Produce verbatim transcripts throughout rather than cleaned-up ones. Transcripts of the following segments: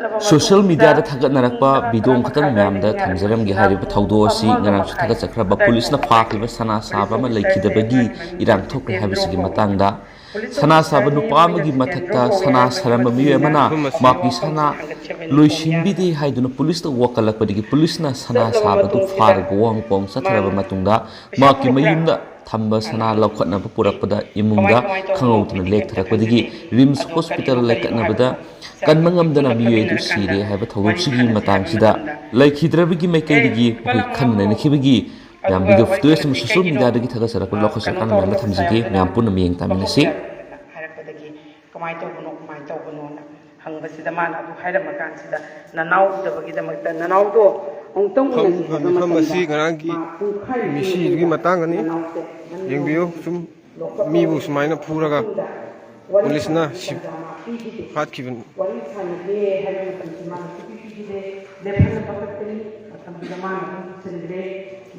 Social ꯃꯤꯗꯤꯌꯥꯗ ꯊꯥꯒꯠꯅꯔꯛꯄ video ꯑꯃꯈꯛꯇꯪ ꯃꯌꯥꯝꯗ ꯊꯝꯖꯔꯝꯒꯦ꯫ ꯍꯥꯏꯔꯤꯕ ꯊꯧꯗꯣꯛ ꯑꯁꯤ ꯉꯔꯥꯡꯁꯨ ꯊꯥꯒꯠꯆꯈ꯭ꯔꯕ ꯄꯨꯂꯤꯁꯅ ꯐꯥꯈꯤꯕ ꯁꯅꯥ ꯁꯥꯕ ꯑꯃ ꯂꯩꯈꯤꯗꯕꯒꯤ ꯏꯔꯥꯡ ꯊꯣꯛꯈ꯭ꯔꯦ ꯍꯥꯏꯕꯁꯤꯒꯤ ꯃꯇꯥꯡꯗ꯫ ꯁꯅꯥ ꯁꯥꯕ ꯅꯨꯄꯥ ꯑꯃꯒꯤ ꯃꯊꯛꯇ ꯁꯅꯥ ꯁꯥꯔꯝꯕ ꯃꯤꯑꯣꯏ ꯑꯃꯅ ꯃꯍꯥꯛꯀꯤ ꯁꯅꯥ ꯂꯣꯏꯁꯤꯟꯕꯤꯗꯦ ꯍꯥꯏꯗꯨꯅ ꯄꯨꯂꯤꯁꯇ ꯋꯥꯀꯠꯂꯛꯄꯗꯒꯤ ꯄꯨꯂꯤꯁꯅ ꯁꯅꯥ ꯁꯥꯕꯗꯨ ꯐꯥꯔꯒ ꯋꯥꯍꯪ ꯄꯥꯎꯍꯪ ꯆꯠꯊꯔꯕ ꯃꯇꯨꯡꯗ ꯃꯍꯥꯛꯀꯤ ꯃꯌꯨꯝꯗ ꯊꯝꯕ ꯁꯅꯥ ꯂꯧꯈꯠꯅꯕ ꯄꯨꯔꯛꯄꯗ ꯏꯃꯨꯡꯗ ꯈꯪꯍꯧꯗꯅ ꯂꯦꯛꯊꯔꯛꯄꯗꯒꯤ ꯔꯤꯝꯁ ꯍꯣꯁꯄꯤꯇꯥꯜ ꯂꯩꯈꯠꯅꯕꯗ ꯀꯟꯕ ꯉꯝꯗꯅ ꯃꯤꯑꯣꯏ ꯑꯗꯨ ꯁꯤꯔꯦ ꯍꯥꯏꯕ ꯊꯧꯗꯣꯛꯁꯤꯒꯤ ꯃꯇꯥꯡꯁꯤꯗ ꯂꯩꯈꯤꯗ꯭ꯔꯕꯒꯤ ꯃꯥꯏꯀꯩꯗꯒꯤ ꯑꯩꯈꯣꯏ ꯈꯟꯅ ꯅꯩꯅꯈꯤꯕꯒꯤ ꯃꯌꯥꯝ ꯚꯤꯗꯤꯑꯣ ꯐꯨꯇꯦꯖ ꯑꯃ ꯁꯣꯁꯤꯌꯦꯜ ꯃꯤꯗꯤꯌꯥꯗꯒꯤ ꯊꯥꯒꯠꯆꯔꯛꯄ ꯂꯧꯈꯠꯆꯔꯀꯥꯟꯗ ꯃꯌꯥꯝꯗ ꯊꯝꯖꯒꯦ꯫ ꯃꯌꯥꯝ ꯄꯨꯟꯅ ꯃꯤꯠꯌꯦꯡ ꯇꯥꯃꯤꯟꯅꯁꯤ꯫ ꯍꯥꯏꯔꯛꯄꯗꯒꯤ ꯀꯃꯥꯏꯅ ꯇꯧꯕꯅꯣ, ꯀꯃꯥꯏꯅ ꯇꯧꯕꯅꯣꯅ ꯍꯪꯕꯁꯤꯗ ꯃꯥꯅ ꯑꯗꯨ ꯍꯥꯏꯔꯝꯃꯀꯥꯟꯁꯤꯗ ꯅꯅꯥꯎ ꯎꯗꯕꯒꯤꯗꯃꯛꯇ ꯅꯅꯥꯎꯗꯣ ꯑꯃꯨꯛꯇꯪ ꯐꯝ-, ꯎꯅꯁꯤ ꯍꯥꯏꯕ ꯃꯐꯝ ꯃꯇꯝꯗ ꯑꯁꯤ ꯉꯔꯥꯡꯒꯤ ꯃꯥ ꯄꯨꯡꯈꯥꯏꯃꯨꯛꯀꯤ ꯃꯤꯁꯤꯗꯨꯒꯤ ꯃꯇꯨꯡꯗ ꯃꯇꯥꯡꯗꯅꯤ꯫ ꯅꯅꯥꯎꯁꯦ ꯃꯅꯤꯡꯂꯣꯝꯗꯒꯤ ꯌꯦꯡꯕꯤꯌꯨ, ꯁꯨꯝ ꯂꯧꯈꯠꯂꯒ ꯃꯤꯕꯨ ꯁꯨꯃꯥꯏꯅ ꯐꯨꯔꯒ ꯃꯇꯨꯡꯗ ꯋꯥꯔꯤ ꯄꯨꯂꯤꯁꯅ ꯁꯥꯟꯅꯕꯒꯤ ꯁꯤ ꯇꯟꯖꯥ ꯑꯃ ꯄꯤꯈꯤꯗꯦ꯫ ꯍꯥꯠꯈꯤꯕꯅꯤ꯫ ꯋꯥꯔꯤ ꯁꯥꯟꯅꯒꯦ ꯍꯥꯏꯕ ꯃꯇꯝꯁꯤ ꯃꯥꯅ ꯁꯨꯡꯄꯤ ꯄꯤꯈꯤꯗꯦ꯫ ꯂꯦꯞꯍꯟꯅꯕ ꯈꯛꯇꯅꯤ꯫ ꯃꯇꯝꯗꯨꯗ ꯃꯥꯅ ꯑꯗꯨꯝ ꯄꯨꯁꯤꯟꯈ꯭ꯔꯦ꯫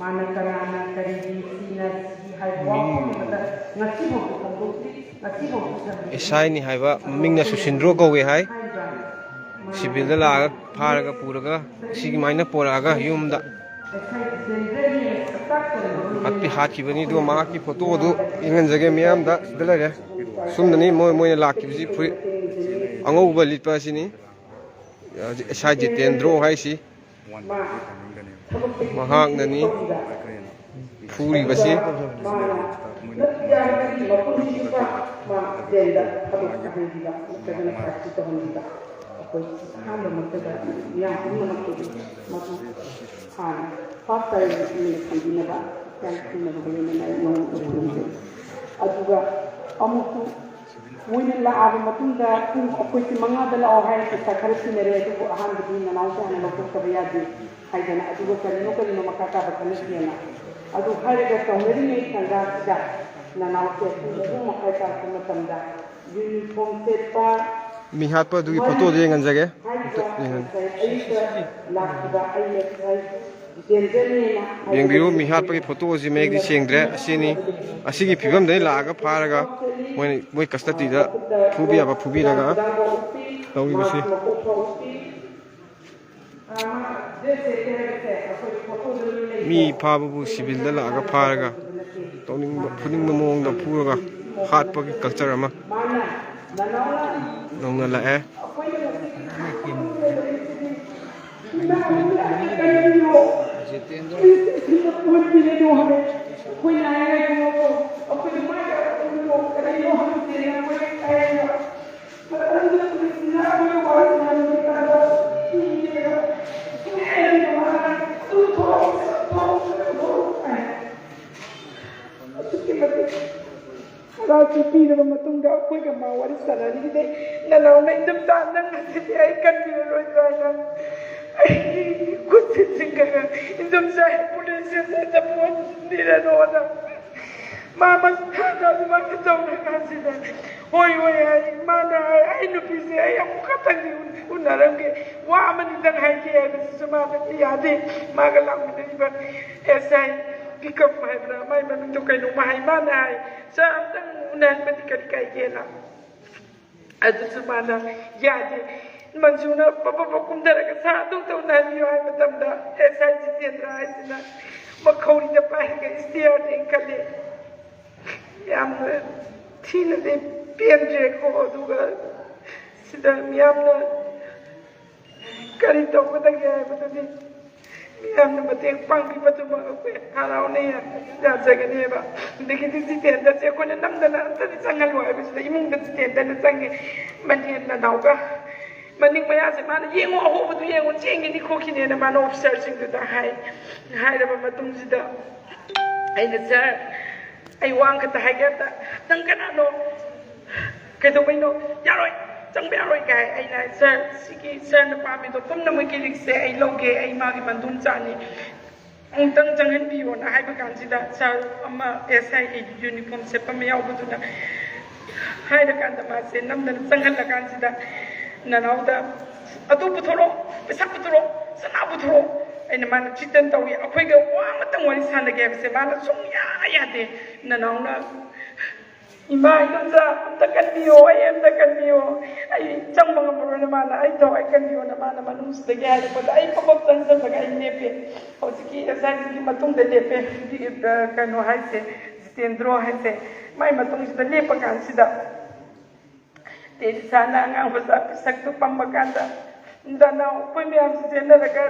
ꯃꯥꯅ ꯀꯅꯥꯅ ꯀꯔꯤꯒꯤ ꯁꯤꯅ ꯁꯤ ꯍꯥꯏꯕ ꯋꯥꯐꯝ ꯑꯃꯗ ꯉꯁꯤꯐꯥꯎꯕ ꯐꯣꯡꯗꯣꯛꯇ꯭ꯔꯤ꯫ ꯉꯁꯤꯐꯥꯎꯕ ꯐꯪꯗ꯭ꯔꯤ꯫ ꯑꯦꯁ ꯑꯥꯏꯅꯤ ꯍꯥꯏꯕ ꯃꯃꯤꯡꯅ ꯁꯨꯁꯤꯟꯗ꯭ꯔꯣ ꯀꯧꯋꯦ ꯍꯥꯏ꯫ ꯍꯥꯏꯕ ꯁꯤꯚꯤꯜꯗ ꯂꯥꯛꯑꯒ ꯐꯥꯔꯒ ꯄꯨꯔꯒ ꯁꯤꯒꯤ ꯃꯥꯏꯅ ꯄꯣꯔꯛꯑꯒ ꯌꯨꯝꯗ ꯑꯦꯁ ꯑꯥꯏ ꯖꯦꯟꯗ꯭ꯔꯅꯤ ꯁꯛꯇꯥꯛ ꯇꯧꯔꯤꯕ ꯍꯥꯠꯄꯤ ꯍꯥꯠꯈꯤꯕꯅꯤ꯫ ꯑꯗꯨꯒ ꯃꯍꯥꯛꯀꯤ ꯐꯣꯇꯣ ꯑꯗꯨ ꯌꯦꯡꯍꯟꯖꯒꯦ ꯃꯤꯌꯥꯝꯗ꯫ ꯁꯤꯗ ꯂꯩꯔꯦ꯫ ꯁꯨꯝꯅꯅꯤ ꯃꯣꯏ, ꯃꯣꯏꯅ ꯂꯥꯛꯈꯤꯕꯁꯤ꯫ ꯐꯨꯔꯤꯠ ꯑꯉꯧꯕ ꯂꯤꯠꯄ ꯑꯁꯤꯅꯤ꯫ ꯑꯦꯁ ꯑꯥꯏ ꯖꯤꯇꯦꯟꯗ꯭ꯔꯣ ꯍꯥꯏꯁꯤ꯫ ꯃꯍꯥꯛꯅꯅꯤ ꯐꯨꯔꯤꯕꯁꯤ꯫ ꯑꯩꯈꯣꯏ ꯑꯍꯥꯟꯕꯃꯛꯇꯗ ꯃꯤꯌꯥꯝ ꯄꯨꯝꯅꯃꯛꯇꯗꯤ ꯃꯗꯨ ꯍꯥꯟꯅ ꯐꯥꯔꯁ ꯇꯥꯏꯝ ꯑꯣꯏꯅ ꯈꯪꯕꯤꯅꯕ ꯍꯛꯆꯥꯡ ꯈꯪꯅꯕꯒ ꯂꯣꯏꯅꯅ ꯑꯩ ꯅꯉꯣꯟꯗ ꯈꯨꯔꯨꯝꯖꯔꯤ꯫ ꯑꯗꯨꯒ ꯑꯃꯨꯛꯁꯨ ꯃꯣꯏꯅ ꯂꯥꯛꯑꯕ ꯃꯇꯨꯡꯗ ꯄꯨꯡ ꯑꯩꯈꯣꯏꯁꯦ ꯃꯉꯥꯗ ꯂꯥꯛꯑꯣ ꯍꯥꯏ, ꯄꯩꯁꯥ ꯈꯔ ꯁꯤꯟꯅꯔꯦ, ꯑꯗꯨꯕꯨ ꯑꯍꯥꯟꯕꯗꯤ ꯅꯅꯥꯎꯁꯦ ꯍꯥꯟꯅ ꯂꯧꯊꯣꯛꯇꯕ ꯌꯥꯗꯦ ꯍꯥꯏꯗꯅ, ꯑꯗꯨꯒ ꯀꯔꯤꯅꯣ ꯀꯔꯤꯅꯣ ꯃꯈꯥ ꯇꯥꯕ ꯈꯟꯅꯁꯦꯅ꯫ ꯑꯗꯨ ꯍꯥꯏꯔꯒ ꯇꯧꯅꯔꯤꯉꯩ ꯇꯥꯟꯖꯥꯁꯤꯗ ꯅꯅꯥꯎꯁꯦ ꯄꯨꯡ ꯑꯍꯨꯝ ꯃꯈꯥꯏ ꯇꯥꯔꯛꯄ ꯃꯇꯝꯗ ꯌꯨꯅꯤꯐꯣꯔꯝ ꯁꯦꯠꯄ ꯃꯤ ꯍꯥꯠꯄ ꯑꯗꯨꯒꯤ ꯐꯣꯇꯣꯗꯣ ꯌꯦꯡꯍꯟꯖꯒꯦ꯫ ꯍꯥꯏꯔꯤꯕ ꯉꯁꯥꯏ ꯑꯌꯨꯛꯇ ꯂꯥꯛꯈꯤꯕ ꯑꯩ ꯑꯦꯁ ꯑꯥꯏ ꯖꯤꯇꯦꯟꯗ꯭ꯔꯅꯦꯅ ꯍꯥꯏꯕ ꯌꯦꯡꯕꯤꯌꯨ, ꯃꯤ ꯍꯥꯠꯄꯒꯤ ꯐꯣꯇꯣ ꯑꯁꯤ ꯃꯌꯦꯛꯇꯤ ꯁꯦꯡꯗ꯭ꯔꯦ꯫ ꯑꯁꯤꯅꯤ, ꯑꯁꯤꯒꯤ ꯐꯤꯕꯝꯗꯒꯤ ꯂꯥꯛꯑꯒ ꯐꯥꯔꯒ ꯃꯣꯏ, ꯃꯣꯏ ꯀꯁꯇꯗꯤꯗ ꯐꯨꯕ ꯌꯥꯕ ꯐꯨꯕꯤꯔꯒ ꯇꯧꯔꯤꯕꯁꯤ꯫ ꯃꯤ ꯐꯥꯕꯕꯨ ꯁꯤꯚꯤꯜꯗ ꯂꯥꯛꯑꯒ ꯐꯥꯔꯒ ꯇꯧꯅꯤꯡꯕ ꯐꯨꯅꯤꯡꯕ ꯃꯑꯣꯡꯗ ꯐꯨꯔꯒ ꯍꯥꯠꯄꯒꯤ ꯀꯜꯆꯔ ꯑꯃ ꯅꯧꯅ ꯂꯥꯛꯑꯦ꯫ ꯈꯔꯁꯨ ꯄꯤꯔꯕ ꯃꯇꯨꯡꯗ ꯑꯩꯈꯣꯏꯒ ꯃꯥ ꯋꯥꯔꯤ ꯁꯥꯟꯅꯔꯤꯉꯩꯗꯩ, "ꯅꯅꯥꯎꯅ ꯏꯟꯗꯝꯆꯥ, ꯅꯪ ꯉꯁꯤꯗꯤ ꯑꯩ ꯀꯟꯕꯤꯔꯔꯣꯏꯗ꯭ꯔꯥ ꯍꯥꯏꯅ ꯑꯩꯒꯤ ꯈꯨꯠꯁꯦ ꯆꯤꯡꯈꯠꯂꯒ, ꯏꯟꯗꯝꯆꯥ, ꯄꯨꯂꯤꯁ ꯁ꯭ꯇꯦꯁꯟꯗ ꯐꯣꯟ ꯅꯤꯔꯔꯣꯅ ꯃꯥ ꯃꯁꯥꯗ ꯑꯗꯨꯃꯥꯏꯅ ꯇꯧꯔꯀꯥꯟꯁꯤꯗ, ꯍꯣꯏ, ꯍꯣꯏ ꯍꯥꯏ꯫ ꯃꯥꯅ ꯍꯥꯏ, "ꯑꯩ ꯅꯨꯄꯤꯁꯦ ꯑꯩ ꯑꯃꯨꯛ ꯈꯛꯇꯪꯗꯤ ꯎꯅꯔꯝꯒꯦ, ꯋꯥ ꯑꯃꯅꯤꯗꯪ ꯍꯥꯏꯒꯦ" ꯍꯥꯏꯕꯁꯤꯁꯨ ꯃꯥꯅ ꯌꯥꯗꯦ꯫ ꯃꯥꯒ ꯂꯥꯛꯃꯤꯟꯅꯔꯤꯕ ꯑꯦꯁ ꯑꯥꯏ ꯄꯤꯀꯞ ꯍꯥꯏꯕ꯭ꯔꯥ, ꯃꯥꯏ ꯃꯃꯤꯡꯗꯣ ꯀꯩꯅꯣꯝꯃ ꯍꯥꯏ, ꯃꯥꯅ ꯍꯥꯏ, "ꯁꯥꯔ, ꯑꯝꯇꯪ ꯎꯅꯍꯟꯕꯗꯤ ꯀꯔꯤ ꯀꯥꯏꯒꯦꯅ?" ꯑꯗꯨꯁꯨ ꯃꯥꯅ ꯌꯥꯗꯦ꯫ ꯃꯟꯖꯨꯅ ꯄꯞ ꯄꯞ ꯄꯞ ꯀꯨꯝꯊꯔꯒ, "ꯁꯥꯔ, ꯑꯗꯨ ꯑꯝꯇ ꯎꯅꯍꯟꯕꯤꯌꯨ" ꯍꯥꯏꯕ ꯃꯇꯝꯗ, ꯑꯦꯁ ꯑꯥꯏ ꯖꯤꯇꯦꯟꯗ꯭ꯔ ꯍꯥꯏꯁꯤꯅ ꯃꯈꯧꯔꯤꯗ ꯄꯥꯏꯔꯒ ꯏꯁꯇꯤꯌꯥꯔꯗ ꯏꯟꯈꯠꯂꯦ꯫ ꯌꯥꯝꯅ ꯊꯤꯅꯗꯤ ꯄꯦꯟꯗ꯭ꯔꯦꯀꯣ꯫ ꯑꯗꯨꯒ ꯁꯤꯗ ꯃꯤꯌꯥꯝꯅ ꯀꯔꯤ ꯇꯧꯒꯗꯒꯦ ꯍꯥꯏꯕꯗꯨꯗꯤ ꯃꯤꯌꯥꯝꯅ ꯃꯇꯦꯡ ꯄꯥꯡꯕꯤꯕꯗꯨꯃꯛ ꯑꯩꯈꯣꯏ ꯍꯔꯥꯎꯅ ꯌꯥꯖꯒꯅꯦꯕ꯫ ꯑꯗꯒꯤꯗꯤ ꯖꯤꯇꯦꯟꯗ꯭ꯔꯁꯦ ꯑꯩꯈꯣꯏꯅ ꯅꯝꯗꯅ ꯑꯝꯇꯗꯤ ꯆꯪꯍꯜꯂꯨ ꯍꯥꯏꯕꯁꯤꯗ ꯏꯃꯨꯡꯗ ꯖꯤꯇꯦꯟꯗ꯭ꯔꯅ ꯆꯪꯉꯦ꯫ ꯃꯅꯦꯝ ꯅꯅꯥꯎꯒ ꯃꯅꯤꯡ ꯃꯌꯥꯁꯦ ꯃꯥꯅ, "ꯌꯦꯡꯉꯣ, ꯑꯍꯣꯕꯗꯨ ꯌꯦꯡꯉꯣ, ꯆꯦꯟꯒꯤꯅꯤ ꯈꯣꯠꯈꯤꯅꯦꯅ" ꯃꯥꯅ ꯑꯣꯐꯤꯁꯥꯔꯁꯤꯡꯗꯨꯗ ꯍꯥꯏ꯫ ꯍꯥꯏꯔꯕ ꯃꯇꯨꯡꯁꯤꯗ ꯑꯩꯅ, "ꯁꯥꯔ, ꯑꯩ ꯋꯥ ꯑꯃꯈꯛꯇ ꯍꯥꯏꯒꯦ, ꯑꯝꯇ, ꯅꯪ ꯀꯅꯥꯅꯣ? ꯀꯩꯗꯧꯕꯩꯅꯣ? ꯌꯥꯔꯣꯏ, ꯆꯪꯕ ꯌꯥꯔꯣꯏ" ꯀꯥꯏ꯫ ꯑꯩꯅ, "ꯁꯥꯔ, ꯁꯤꯒꯤ ꯁꯥꯔꯅ ꯄꯥꯝꯃꯤꯗꯣ ꯄꯨꯝꯅꯃꯛꯀꯤ ꯂꯤꯛꯁꯦ ꯑꯩ ꯂꯧꯒꯦ, ꯑꯩ ꯃꯥꯒꯤ ꯃꯟꯗꯨꯝꯆꯥꯅꯤ, ꯑꯃꯨꯛꯇꯪ ꯆꯪꯍꯟꯕꯤꯌꯣꯅ" ꯍꯥꯏꯕ ꯀꯥꯟꯁꯤꯗ, ꯁꯥꯔ ꯑꯃ ꯑꯦꯁ ꯑꯥꯏ ꯌꯨꯅꯤꯐꯣꯔꯝ ꯁꯦꯠꯄ ꯑꯃ ꯌꯥꯎꯕꯗꯨꯅ ꯍꯥꯏꯔꯀꯥꯟꯗ, ꯃꯥꯁꯦ ꯅꯝꯗꯅ ꯆꯪꯍꯜꯂꯀꯥꯟꯁꯤꯗ, ꯅꯅꯥꯎꯗ, "ꯑꯗꯨ ꯄꯨꯊꯣꯔꯛꯑꯣ, ꯄꯩꯁꯥ ꯄꯨꯊꯣꯔꯛꯑꯣ, ꯁꯅꯥ ꯄꯨꯊꯣꯔꯛꯑꯣ" ꯑꯩꯅ, ꯃꯥꯅ ꯊ꯭ꯔꯤꯇꯟ ꯇꯧꯏ꯫ ꯑꯩꯈꯣꯏꯒ ꯋꯥ ꯑꯃꯇꯪ ꯋꯥꯔꯤ ꯁꯥꯟꯅꯒꯦ ꯍꯥꯏꯕꯁꯦ ꯃꯥꯅ ꯁꯨꯡꯌꯥ ꯌꯥꯗꯦ꯫ ꯅꯅꯥꯎꯅ "ꯏꯃꯥ, ꯏꯗꯣꯝꯆꯥ, ꯑꯝꯇ ꯀꯟꯕꯤꯌꯣ, ꯑꯩ ꯑꯝꯇ ꯀꯟꯕꯤꯌꯣ, ꯑꯩ ꯆꯪꯕ ꯉꯝꯃꯔꯣꯏꯅ ꯃꯥꯅ ꯑꯩ ꯊꯋꯥꯏ ꯀꯟꯕꯤꯌꯣꯅ ꯃꯥꯅ ꯃꯅꯨꯡꯁꯤꯗꯒꯤ ꯍꯥꯏꯔꯛꯄꯗ ꯑꯩ ꯄꯕꯞ ꯆꯪꯁꯤꯜꯂꯒ ꯑꯩ ꯂꯦꯞꯄꯦ꯫ ꯍꯧꯖꯤꯛꯀꯤ ꯑꯦꯁ ꯑꯥꯏ ꯖꯤꯒꯤ ꯃꯇꯨꯡꯗ ꯂꯦꯞꯄꯦ꯫ ꯀꯩꯅꯣ ꯍꯥꯏꯁꯦ, ꯖꯤꯇꯦꯟꯗ꯭ꯔꯣ ꯍꯥꯏꯁꯦ, ꯃꯥꯏ ꯃꯇꯨꯡꯁꯤꯗ ꯂꯦꯞꯄ ꯀꯥꯟꯁꯤꯗ ꯇꯦꯔꯤꯁꯥꯅ ꯑꯉꯥꯡ ꯃꯆꯥ ꯄꯤꯁꯛꯇꯨ ꯄꯝꯕ ꯀꯥꯟꯗ, "ꯗꯅꯥꯎ, ꯑꯩꯈꯣꯏ ꯃꯌꯥꯝꯁꯤ ꯆꯦꯟꯅꯔꯒ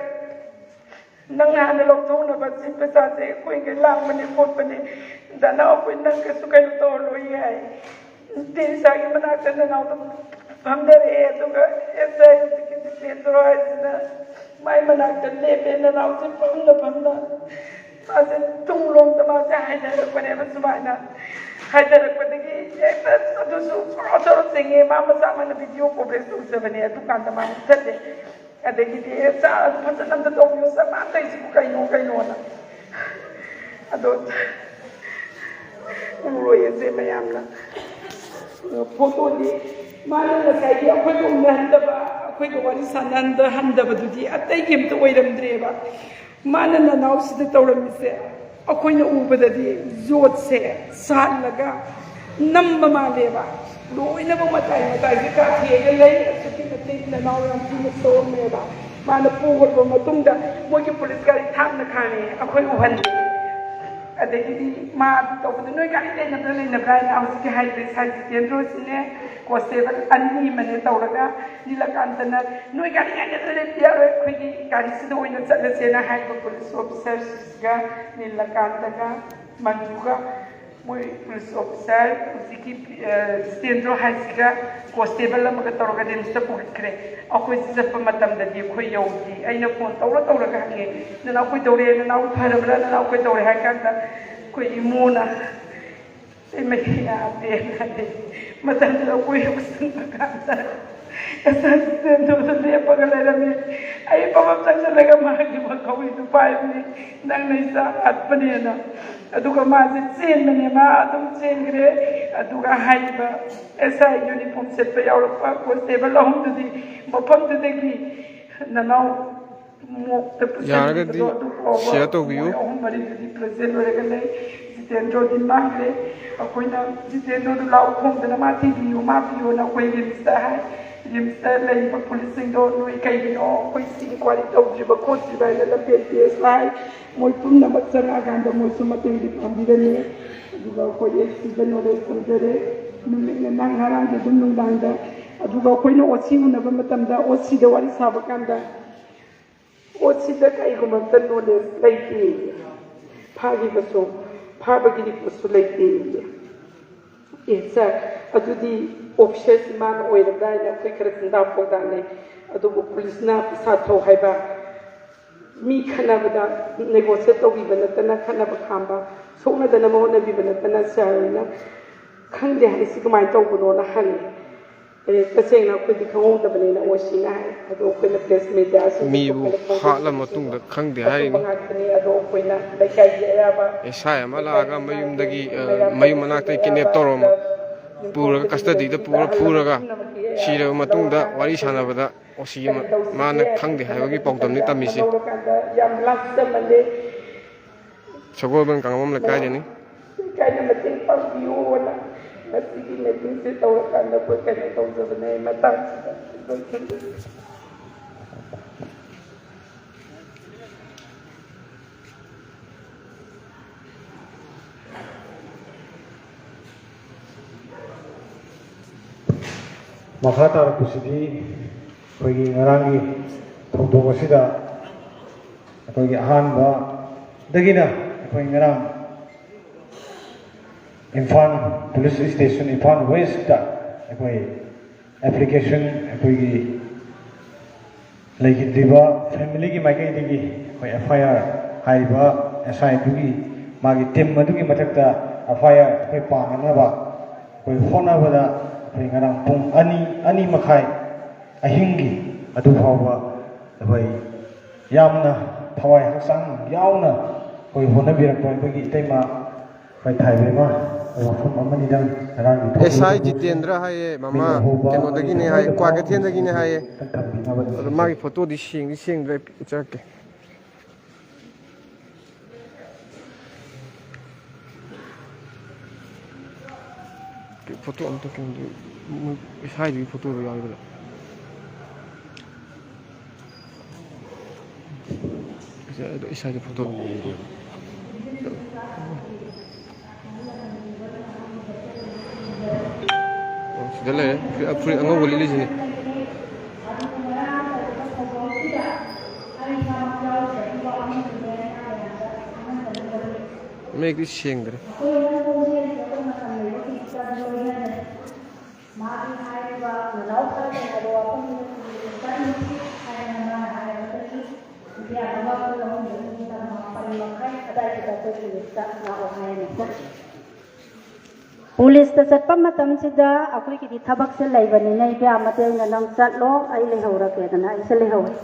ꯅꯪ ꯍꯥꯟꯅ ꯂꯧꯊꯣꯛꯅꯕ ꯁꯤ ꯄꯩꯁꯥꯁꯦ ꯑꯩꯈꯣꯏꯒꯤ ꯂꯥꯡꯕꯅꯦ ꯈꯣꯠꯄꯅꯦ, ꯗꯅꯥꯎ, ꯑꯩꯈꯣꯏ ꯅꯪ ꯀꯩꯁꯨ ꯀꯩꯅꯣ ꯇꯧꯍꯜꯂꯣꯏ" ꯍꯥꯏ꯫ ꯇꯦꯔꯤꯁꯥꯒꯤ ꯃꯅꯥꯛꯇ ꯅꯅꯥꯎꯗꯣ ꯐꯝꯊꯔꯛꯑꯦ, ꯑꯗꯨꯒ ꯑꯦꯁ ꯑꯥꯏ ꯍꯧꯖꯤꯛꯀꯤ ꯖꯤꯇꯦꯟꯗ꯭ꯔꯣ ꯍꯥꯏꯁꯤꯅ ꯃꯥꯏ ꯃꯅꯥꯛꯇ ꯂꯦꯞꯄꯦ꯫ ꯅꯅꯥꯎꯁꯦ ꯐꯝꯅ ꯐꯝꯅ ꯃꯥꯁꯦ ꯇꯨꯡꯂꯣꯝꯗ ꯃꯥꯁꯦ ꯍꯥꯏꯊꯔꯛꯄꯅꯦꯕ꯫ ꯁꯨꯃꯥꯏꯅ ꯍꯥꯏꯊꯔꯛꯄꯗꯒꯤ ꯍꯦꯛꯇ ꯑꯗꯨꯁꯨ ꯁꯣꯔꯣ ꯁꯣꯔꯣ ꯆꯦꯡꯉꯦ꯫ ꯃꯥ ꯃꯆꯥ ꯑꯃꯅ ꯚꯤꯗꯤꯑꯣ ꯀꯣꯚꯔꯦꯖ ꯇꯧꯖꯕꯅꯦ꯫ ꯑꯗꯨꯀꯥꯟꯗ ꯃꯥ ꯃꯨꯊꯠꯂꯦ꯫ ꯑꯗꯒꯤꯗꯤ, "ꯑꯦ, ꯆꯥ ꯐꯖꯅ ꯑꯝꯇ ꯇꯧꯕꯤꯌꯨ, ꯆꯥ ꯃꯥ ꯇꯧꯔꯤꯁꯤꯕꯨ ꯀꯩꯅꯣ, ꯀꯩꯅꯣꯅ?" ꯑꯗꯣ ꯎꯔꯣꯏꯌꯦꯁꯦ ꯃꯌꯥꯝꯅ꯫ ꯐꯣꯇꯣꯗꯤ ꯃꯥꯅ ꯉꯁꯥꯏꯒꯤ ꯑꯩꯈꯣꯏꯒ ꯎꯅꯍꯟꯗꯕ, ꯑꯩꯈꯣꯏꯒ ꯋꯥꯔꯤ ꯁꯥꯟꯅꯍꯟꯗ-, ꯍꯟꯗꯕꯗꯨꯗꯤ ꯑꯇꯩꯒꯤ ꯑꯝꯇ ꯑꯣꯏꯔꯝꯗ꯭ꯔꯦꯕ꯫ ꯃꯥꯅ ꯅꯅꯥꯎꯁꯤꯗ ꯇꯧꯔꯝꯃꯤꯁꯦ, ꯑꯩꯈꯣꯏꯅ ꯎꯕꯗꯗꯤ ꯌꯣꯠꯁꯦ ꯁꯥꯍꯜꯂꯒ ꯅꯝꯕ ꯃꯥꯜꯂꯦꯕ꯫ ꯂꯣꯏꯅꯃꯛ ꯃꯇꯥꯏ ꯃꯇꯥꯏꯁꯦ ꯀꯥꯊꯦꯛꯑꯒ ꯂꯩ꯫ ꯑꯁꯨꯛꯀꯤ ꯃꯇꯤꯛ ꯅꯅꯥꯎ ꯌꯥꯝ ꯊꯤꯅ ꯁꯣꯛꯑꯝꯃꯦꯕ꯫ ꯃꯥꯅ ꯄꯨꯈ꯭ꯔꯕ ꯃꯇꯨꯡꯗ ꯃꯣꯏꯒꯤ ꯄꯨꯂꯤꯁ ꯒꯥꯔꯤ ꯊꯥꯡꯅ ꯈꯥꯝꯃꯦ, ꯑꯩꯈꯣꯏ ꯎꯍꯟꯗꯦ꯫ ꯑꯗꯒꯤꯗꯤ ꯃꯥ ꯑꯗꯨ ꯇꯧꯕꯗ, "ꯅꯣꯏ ꯒꯥꯔꯤ ꯂꯩꯅꯕ꯭ꯔꯥ, ꯂꯩꯅꯕ꯭ꯔꯥ?" ꯍꯥꯏꯅ ꯍꯧꯖꯤꯛꯀꯤ ꯍꯥꯏꯔꯤꯕ ꯁꯥꯔ ꯖꯤꯇꯦꯟꯗ꯭ꯔꯣꯁꯤꯅꯦ, ꯀꯣꯟꯁꯇꯦꯕꯜ ꯑꯅꯤ ꯑꯃꯅꯦ ꯇꯧꯔꯒ, ꯅꯤꯂꯀꯥꯟꯇꯅ, "ꯅꯣꯏ ꯒꯥꯔꯤ ꯉꯥꯏꯅꯗꯅ ꯂꯦꯞꯄ ꯌꯥꯔꯣꯏ, ꯑꯩꯈꯣꯏꯒꯤ ꯒꯥꯔꯤꯁꯤꯗ ꯑꯣꯏꯅ ꯆꯠꯂꯁꯦꯅ" ꯍꯥꯏꯕ ꯄꯨꯂꯤꯁ ꯑꯣꯐꯤꯁꯔꯁꯤꯒ ꯅꯤꯂꯀꯥꯟꯇꯒ ꯃꯟꯖꯨꯒ, ꯃꯣꯏ ꯄꯨꯂꯤꯁ ꯑꯣꯐꯤꯁꯔ ꯍꯧꯖꯤꯛꯀꯤ, ꯑ, ꯖꯤꯇꯦꯟꯗ꯭ꯔꯣ ꯍꯥꯏꯁꯤꯒ ꯀꯣꯟꯁꯇꯦꯕꯜ ꯑꯃꯒ ꯇꯧꯔꯒ ꯔꯤꯝꯁꯇ ꯄꯨꯈꯠꯈ꯭ꯔꯦ꯫ ꯑꯩꯈꯣꯏ ꯆꯠꯄ ꯃꯇꯝꯗꯗꯤ ꯑꯩꯈꯣꯏ ꯌꯧꯗ꯭ꯔꯤ꯫ ꯑꯩꯅ ꯐꯣꯟ ꯇꯧꯔ ꯇꯧꯔꯒ ꯍꯪꯉꯦ, "ꯅꯅꯥꯎ ꯀꯩꯗꯧꯔꯦ? ꯅꯅꯥꯎ ꯐꯔꯕ꯭ꯔꯥ? ꯅꯅꯥꯎ ꯀꯩꯗꯧꯔꯦ?" ꯍꯥꯏ ꯀꯥꯟꯗ ꯑꯩꯈꯣꯏ ꯏꯃꯣꯅ, "ꯏꯃꯩ, ꯌꯥꯗꯦ, ꯌꯥꯗꯦ"꯫ ꯃꯇꯝꯗꯨꯗ ꯑꯩꯈꯣꯏ ꯌꯧꯁꯤꯟꯕ ꯀꯥꯟꯗ ꯑꯦꯁ ꯑꯥꯏ ꯖꯤꯇꯦꯟꯗ꯭ꯔꯣꯗ ꯂꯦꯞꯄꯒ ꯂꯩꯔꯝꯃꯤ꯫ ꯑꯩ ꯄꯕꯞ ꯆꯪꯁꯤꯜꯂꯒ ꯃꯥꯒꯤ ꯃꯈꯧꯔꯤꯗꯨ ꯄꯥꯏꯕꯅꯤ, "ꯅꯪꯅ ꯏꯆꯥ ꯍꯥꯠꯄꯅꯦꯅ"꯫ ꯑꯗꯨꯒ ꯃꯥꯁꯦ ꯆꯦꯟꯕꯅꯦ, ꯃꯥ ꯑꯗꯨꯝ ꯆꯦꯟꯈ꯭ꯔꯦ꯫ ꯑꯗꯨꯒ ꯍꯥꯏꯔꯤꯕ ꯑꯦꯁ ꯑꯥꯏ ꯌꯨꯅꯤꯐꯣꯔꯝ ꯁꯦꯠꯄ ꯌꯥꯎꯔꯛꯄ ꯀꯣꯟꯁꯇꯦꯕꯜ ꯑꯍꯨꯝꯗꯨꯗꯤ ꯃꯐꯝꯗꯨꯗꯒꯤ ꯅꯅꯥꯎ ꯃꯣꯛꯇ ꯄꯨꯁꯤꯟꯕꯤꯕꯗꯣ ꯌꯥꯔꯒꯗꯤ ꯑꯗꯨ ꯐꯥꯎꯕ share ꯇꯧꯕꯤꯌꯨ꯫ ꯃꯣꯏ ꯑꯍꯨꯝ ꯃꯔꯤꯗꯨꯗꯤ present ꯑꯣꯏꯔꯒ ꯂꯩ꯫ ꯖꯤꯇꯦꯟꯗ꯭ꯔꯣꯗꯤ ꯃꯥꯡꯈ꯭ꯔꯦ꯫ ꯑꯩꯈꯣꯏꯅ ꯖꯤꯇꯦꯟꯗ꯭ꯔꯣꯗꯨ ꯂꯥꯎ ꯈꯣꯡꯗꯅ "ꯃꯥ ꯊꯤꯕꯤꯌꯨ, ꯃꯥ ꯄꯤꯌꯨꯅ" ꯑꯩꯈꯣꯏ ꯔꯤꯝꯁꯇ ꯍꯥꯏ꯫ ꯔꯤꯝꯁꯇ ꯂꯩꯔꯤꯕ ꯄꯨꯂꯤꯁꯁꯤꯡꯗꯣ "ꯅꯣꯏ ꯀꯩꯒꯤꯅꯣ ꯑꯩꯈꯣꯏ ꯁꯤ inquiry ꯇꯧꯗ꯭ꯔꯤꯕ ꯈꯣꯠꯇ꯭ꯔꯤꯕ?" ꯍꯥꯏꯅ ꯂꯝꯐꯦꯜ ꯄꯤ ꯑꯦꯁ ꯍꯥꯏ꯫ ꯃꯣꯏ ꯄꯨꯝꯅꯃꯛ ꯆꯪꯉꯛꯑꯀꯥꯟꯗ ꯃꯣꯏꯁꯨ ꯃꯇꯦꯡꯗꯤ ꯄꯥꯡꯕꯤꯔꯅꯤ꯫ ꯑꯗꯨꯒ ꯑꯩꯈꯣꯏ ꯑꯦꯁ ꯄꯤꯗ ꯅꯣꯂꯦꯖ ꯇꯧꯖꯔꯦ꯫ ꯅꯨꯃꯤꯠꯅ ꯅꯪ ꯉꯔꯥꯡꯒꯤ ꯑꯗꯨꯝ ꯅꯨꯡꯗꯥꯡꯗ꯫ ꯑꯗꯨꯒ ꯑꯩꯈꯣꯏꯅ ꯑꯣ ꯁꯤ ꯎꯅꯕ ꯃꯇꯝꯗ ꯑꯣ ꯁꯤꯗ ꯋꯥꯔꯤ ꯁꯥꯕ ꯀꯥꯟꯗ ꯑꯣ ꯁꯤꯗ ꯀꯩꯒꯨꯝꯕ ꯑꯝꯇ ꯅꯣꯂꯦꯖ ꯂꯩꯇꯦ꯫ ꯐꯥꯈꯤꯕꯁꯨ, ꯐꯥꯕꯒꯤ ꯔꯤꯄꯣꯔꯠꯁꯨ ꯂꯩꯇꯦ꯫ ꯑꯦ ꯁꯥꯔ, ꯑꯗꯨꯗꯤ ꯑꯣꯐꯤꯁꯔꯁꯤ ꯃꯥꯅ ꯑꯣꯏꯔꯕ꯭ꯔꯥ ꯍꯥꯏꯅ ꯑꯩꯈꯣꯏ ꯈꯔ ꯆꯤꯟꯗꯥ ꯄꯣꯗꯥꯅꯩ꯫ ꯑꯗꯨꯕꯨ ꯄꯨꯂꯤꯁꯅ ꯄꯩꯁꯥ ꯊꯧ ꯍꯥꯏꯕ, ꯃꯤ ꯈꯠꯅꯕꯗ negotiate ꯇꯧꯕꯤꯕ ꯅꯠꯇꯅ ꯈꯠꯅꯕ ꯈꯥꯝꯕ, ꯁꯣꯛꯅꯗꯅꯕ ꯍꯣꯠꯅꯕꯤꯕ ꯅꯠꯇꯅ ꯁꯥꯔ ꯍꯣꯏꯅ ꯈꯪꯗꯦ ꯍꯥꯏꯁꯤ ꯀꯃꯥꯏꯅ ꯇꯧꯕꯅꯣꯅ ꯍꯪꯉꯤ꯫ ꯑꯦ, ꯇꯁꯦꯡꯅ ꯑꯩꯈꯣꯏꯗꯤ ꯈꯪꯍꯧꯗꯕꯅꯤꯅ ꯑꯣ ꯁꯤꯅ ꯍꯥꯏ꯫ ꯑꯗꯣ ꯑꯩꯈꯣꯏꯅ ꯄ꯭ꯔꯦꯁ ꯃꯤꯗꯤꯌꯥꯁꯤꯡꯗ ꯃꯤꯕꯨ ꯑꯩꯈꯣꯏꯅ ꯐꯥꯠꯂ ꯃꯇꯨꯡꯗ ꯈꯪꯗꯦ ꯑꯆꯨꯝꯕ ꯍꯥꯏꯔꯤꯅꯤ꯫ ꯉꯥꯛꯇꯅꯤ꯫ ꯑꯗꯣ ꯑꯩꯈꯣꯏꯅ ꯂꯩꯀꯥꯏꯒꯤ ꯑꯌꯥꯕ ꯑꯦꯁ ꯑꯥꯏ ꯑꯃ ꯂꯥꯛꯑꯒ ꯃꯌꯨꯝꯗꯒꯤ, ꯑ, ꯃꯌꯥꯝ ꯃꯌꯨꯝ ꯃꯅꯥꯛꯇꯒꯤ ꯀꯤꯗꯅꯦꯞ ꯇꯧꯔꯝꯃ ꯄꯨꯔꯒ ꯀꯁꯇꯗꯤꯗ ꯄꯨꯔ ꯐꯨꯔꯒ ꯁꯤꯔꯕ ꯃꯇꯨꯡꯗ ꯋꯥꯔꯤ ꯁꯥꯟꯅꯕꯗ ꯑꯣ ꯁꯤ ꯑꯃ ꯃꯥꯅ ꯈꯪꯗꯦ ꯍꯥꯏꯕꯒꯤ ꯄꯥꯎꯗꯝꯅꯤ ꯇꯝꯃꯤꯁꯤ꯫ ꯂꯧꯔꯀꯥꯟꯗ ꯌꯥꯝ ꯂꯥꯡꯁꯤꯟꯃꯜꯂꯦ꯫ ꯁꯒꯣꯜꯕꯟ ꯀꯥꯡꯉꯕꯝ ꯂꯩꯀꯥꯏꯗꯅꯤ꯫ ꯂꯩꯀꯥꯏꯅ ꯃꯇꯦꯡ ꯄꯥꯡꯕꯤꯌꯣꯅ ꯉꯁꯤꯒꯤ ꯃꯤꯇꯤꯡꯁꯦ ꯇꯧꯔꯀꯥꯟꯗ ꯑꯩꯈꯣꯏ ꯀꯩꯅꯣ ꯇꯧꯖꯕꯅꯦ꯫ ꯃꯇꯥꯡꯁꯤꯗ ꯂꯣꯏꯁꯤꯟꯖꯔꯦ꯫ ꯃꯈꯥ ꯇꯥꯔꯛꯄꯁꯤꯗꯤ ꯑꯩꯈꯣꯏꯒꯤ ꯉꯔꯥꯡꯒꯤ ꯊꯧꯗꯣꯛ ꯑꯁꯤꯗ ꯑꯩꯈꯣꯏꯒꯤ ꯑꯍꯥꯟꯕꯗꯒꯤꯅ ꯑꯩꯈꯣꯏ ꯉꯔꯥꯡ Imphal police station, Imphal west ꯑꯩꯈꯣꯏ ꯑꯦꯄ꯭ꯂꯤꯀꯦꯁꯟ, ꯑꯩꯈꯣꯏꯒꯤ ꯂꯩꯈꯤꯗ꯭ꯔꯤꯕ ꯐꯦꯃꯤꯂꯤꯒꯤ ꯃꯥꯏꯀꯩꯗꯒꯤ ꯑꯩꯈꯣꯏ ꯑꯦꯐ ꯑꯥꯏ ꯑꯥꯔ ꯍꯥꯏꯔꯤꯕ ꯑꯦꯁ ꯑꯥꯏ ꯑꯗꯨꯒꯤ ꯃꯥꯒꯤ ꯇꯤꯝ ꯑꯗꯨꯒꯤ ꯃꯊꯛꯇ ꯑꯦꯐ ꯑꯥꯏ ꯑꯥꯔ ꯑꯩꯈꯣꯏ ꯄꯥꯅꯅꯕ ꯑꯩꯈꯣꯏ ꯍꯣꯠꯅꯕꯗ ꯑꯩꯈꯣꯏ ꯉꯔꯥꯡ ꯄꯨꯡ ꯑꯅꯤ, ꯑꯅꯤ ꯃꯈꯥꯏ ꯑꯍꯤꯡꯒꯤ ꯑꯗꯨ ꯐꯥꯎꯕ ꯑꯩꯈꯣꯏ ꯌꯥꯝꯅ ꯊꯋꯥꯏ ꯍꯛꯆꯥꯡ ꯌꯥꯎꯅ ꯑꯩꯈꯣꯏ ꯍꯣꯠꯅꯕꯤꯔꯛꯄ ꯑꯩꯈꯣꯏꯒꯤ ꯏꯇꯩꯃ ꯑꯩꯈꯣꯏ ꯊꯥꯏꯕꯦꯝꯃ ꯋꯥꯐꯝ ꯑꯃꯅꯤꯗ꯫ ꯉꯔꯥꯡꯒꯤ ꯑꯦꯁ ꯑꯥꯏ ꯊꯧꯗꯣꯛ ꯑꯗꯨ ꯖꯤꯇꯦꯟꯗ꯭ꯔ ꯍꯥꯏꯌꯦ, ꯃꯃꯥ ꯃꯤꯅ ꯍꯧꯕ ꯀꯩꯅꯣꯗꯒꯤꯅꯦ ꯍꯥꯏ, ꯀ꯭ꯋꯥꯀꯩꯊꯦꯜꯗꯒꯤꯅꯦ ꯍꯥꯏꯌꯦ꯫ ꯊꯝꯕꯤꯅꯕ ꯑꯗꯣ ꯃꯥꯒꯤ ꯐꯣꯇꯣꯗꯤ ꯁꯦꯡꯗꯤ ꯁꯦꯡꯗ꯭ꯔꯦ, ꯎꯠꯆꯔꯛꯀꯦ꯫ ꯐꯣꯇꯣ ꯑꯝꯇ ꯀꯩꯅꯣꯗꯨ, ꯃꯣꯏ ꯑꯦꯁ ꯑꯥꯏ ꯗꯨꯒꯤ ꯐꯣꯇꯣꯗꯣ ꯌꯥꯎꯔꯤꯕ꯭ꯔꯥ? ꯑꯗꯣ ꯑꯦꯁ ꯑꯥꯏ ꯗꯨ ꯐꯣꯇꯣ꯫ ꯑꯣ, ꯁꯤꯗ ꯂꯩꯔꯦ꯫ ꯐꯨꯔꯤꯠ, ꯐꯨꯔꯤꯠ ꯑꯉꯧꯕ ꯂꯤꯠꯂꯤꯁꯤꯅꯤ꯫ ꯃꯌꯦꯛꯇꯤ ꯁꯦꯡꯗ꯭ꯔꯦ꯫ ꯃꯥꯒꯤ ꯍꯥꯏꯔꯤꯕ ꯅꯅꯥꯎ ꯈꯔ ꯂꯩ ꯍꯥꯏꯕ ꯋꯥꯐꯝꯗꯨꯗ ꯄꯨꯂꯤꯁꯇ ꯅꯨꯡꯁꯤ ꯍꯥꯏꯅ ꯃꯥꯅ ꯍꯥꯏꯔꯕꯗꯒꯤ ꯅꯨꯄꯤ ꯑꯃꯒ ꯄꯨꯡ ꯑꯍꯨꯝꯗꯒꯤ ꯅꯨꯃꯤꯗꯥꯡ ꯃꯥꯄꯟ ꯃꯈꯥꯏ ꯑꯗꯥꯏꯗꯨꯗ ꯑꯩꯈꯣꯏ ꯄꯨꯂꯤꯁꯇ ꯂꯥꯛꯑꯣ ꯍꯥꯏꯔꯅꯤ꯫ ꯄꯨꯂꯤꯁꯇ ꯆꯠꯄ ꯃꯇꯝꯁꯤꯗ ꯑꯩꯈꯣꯏꯒꯤꯗꯤ ꯊꯕꯛꯁꯦ ꯂꯩꯕꯅꯤꯅ, ꯏꯕꯦꯝꯃꯗꯤ ꯑꯩꯅ ꯅꯪ ꯆꯠꯂꯣ, ꯑꯩ ꯂꯩꯍꯧꯔꯒꯦꯗꯅ ꯑꯩꯁꯦ ꯂꯩꯍꯧꯔꯦ꯫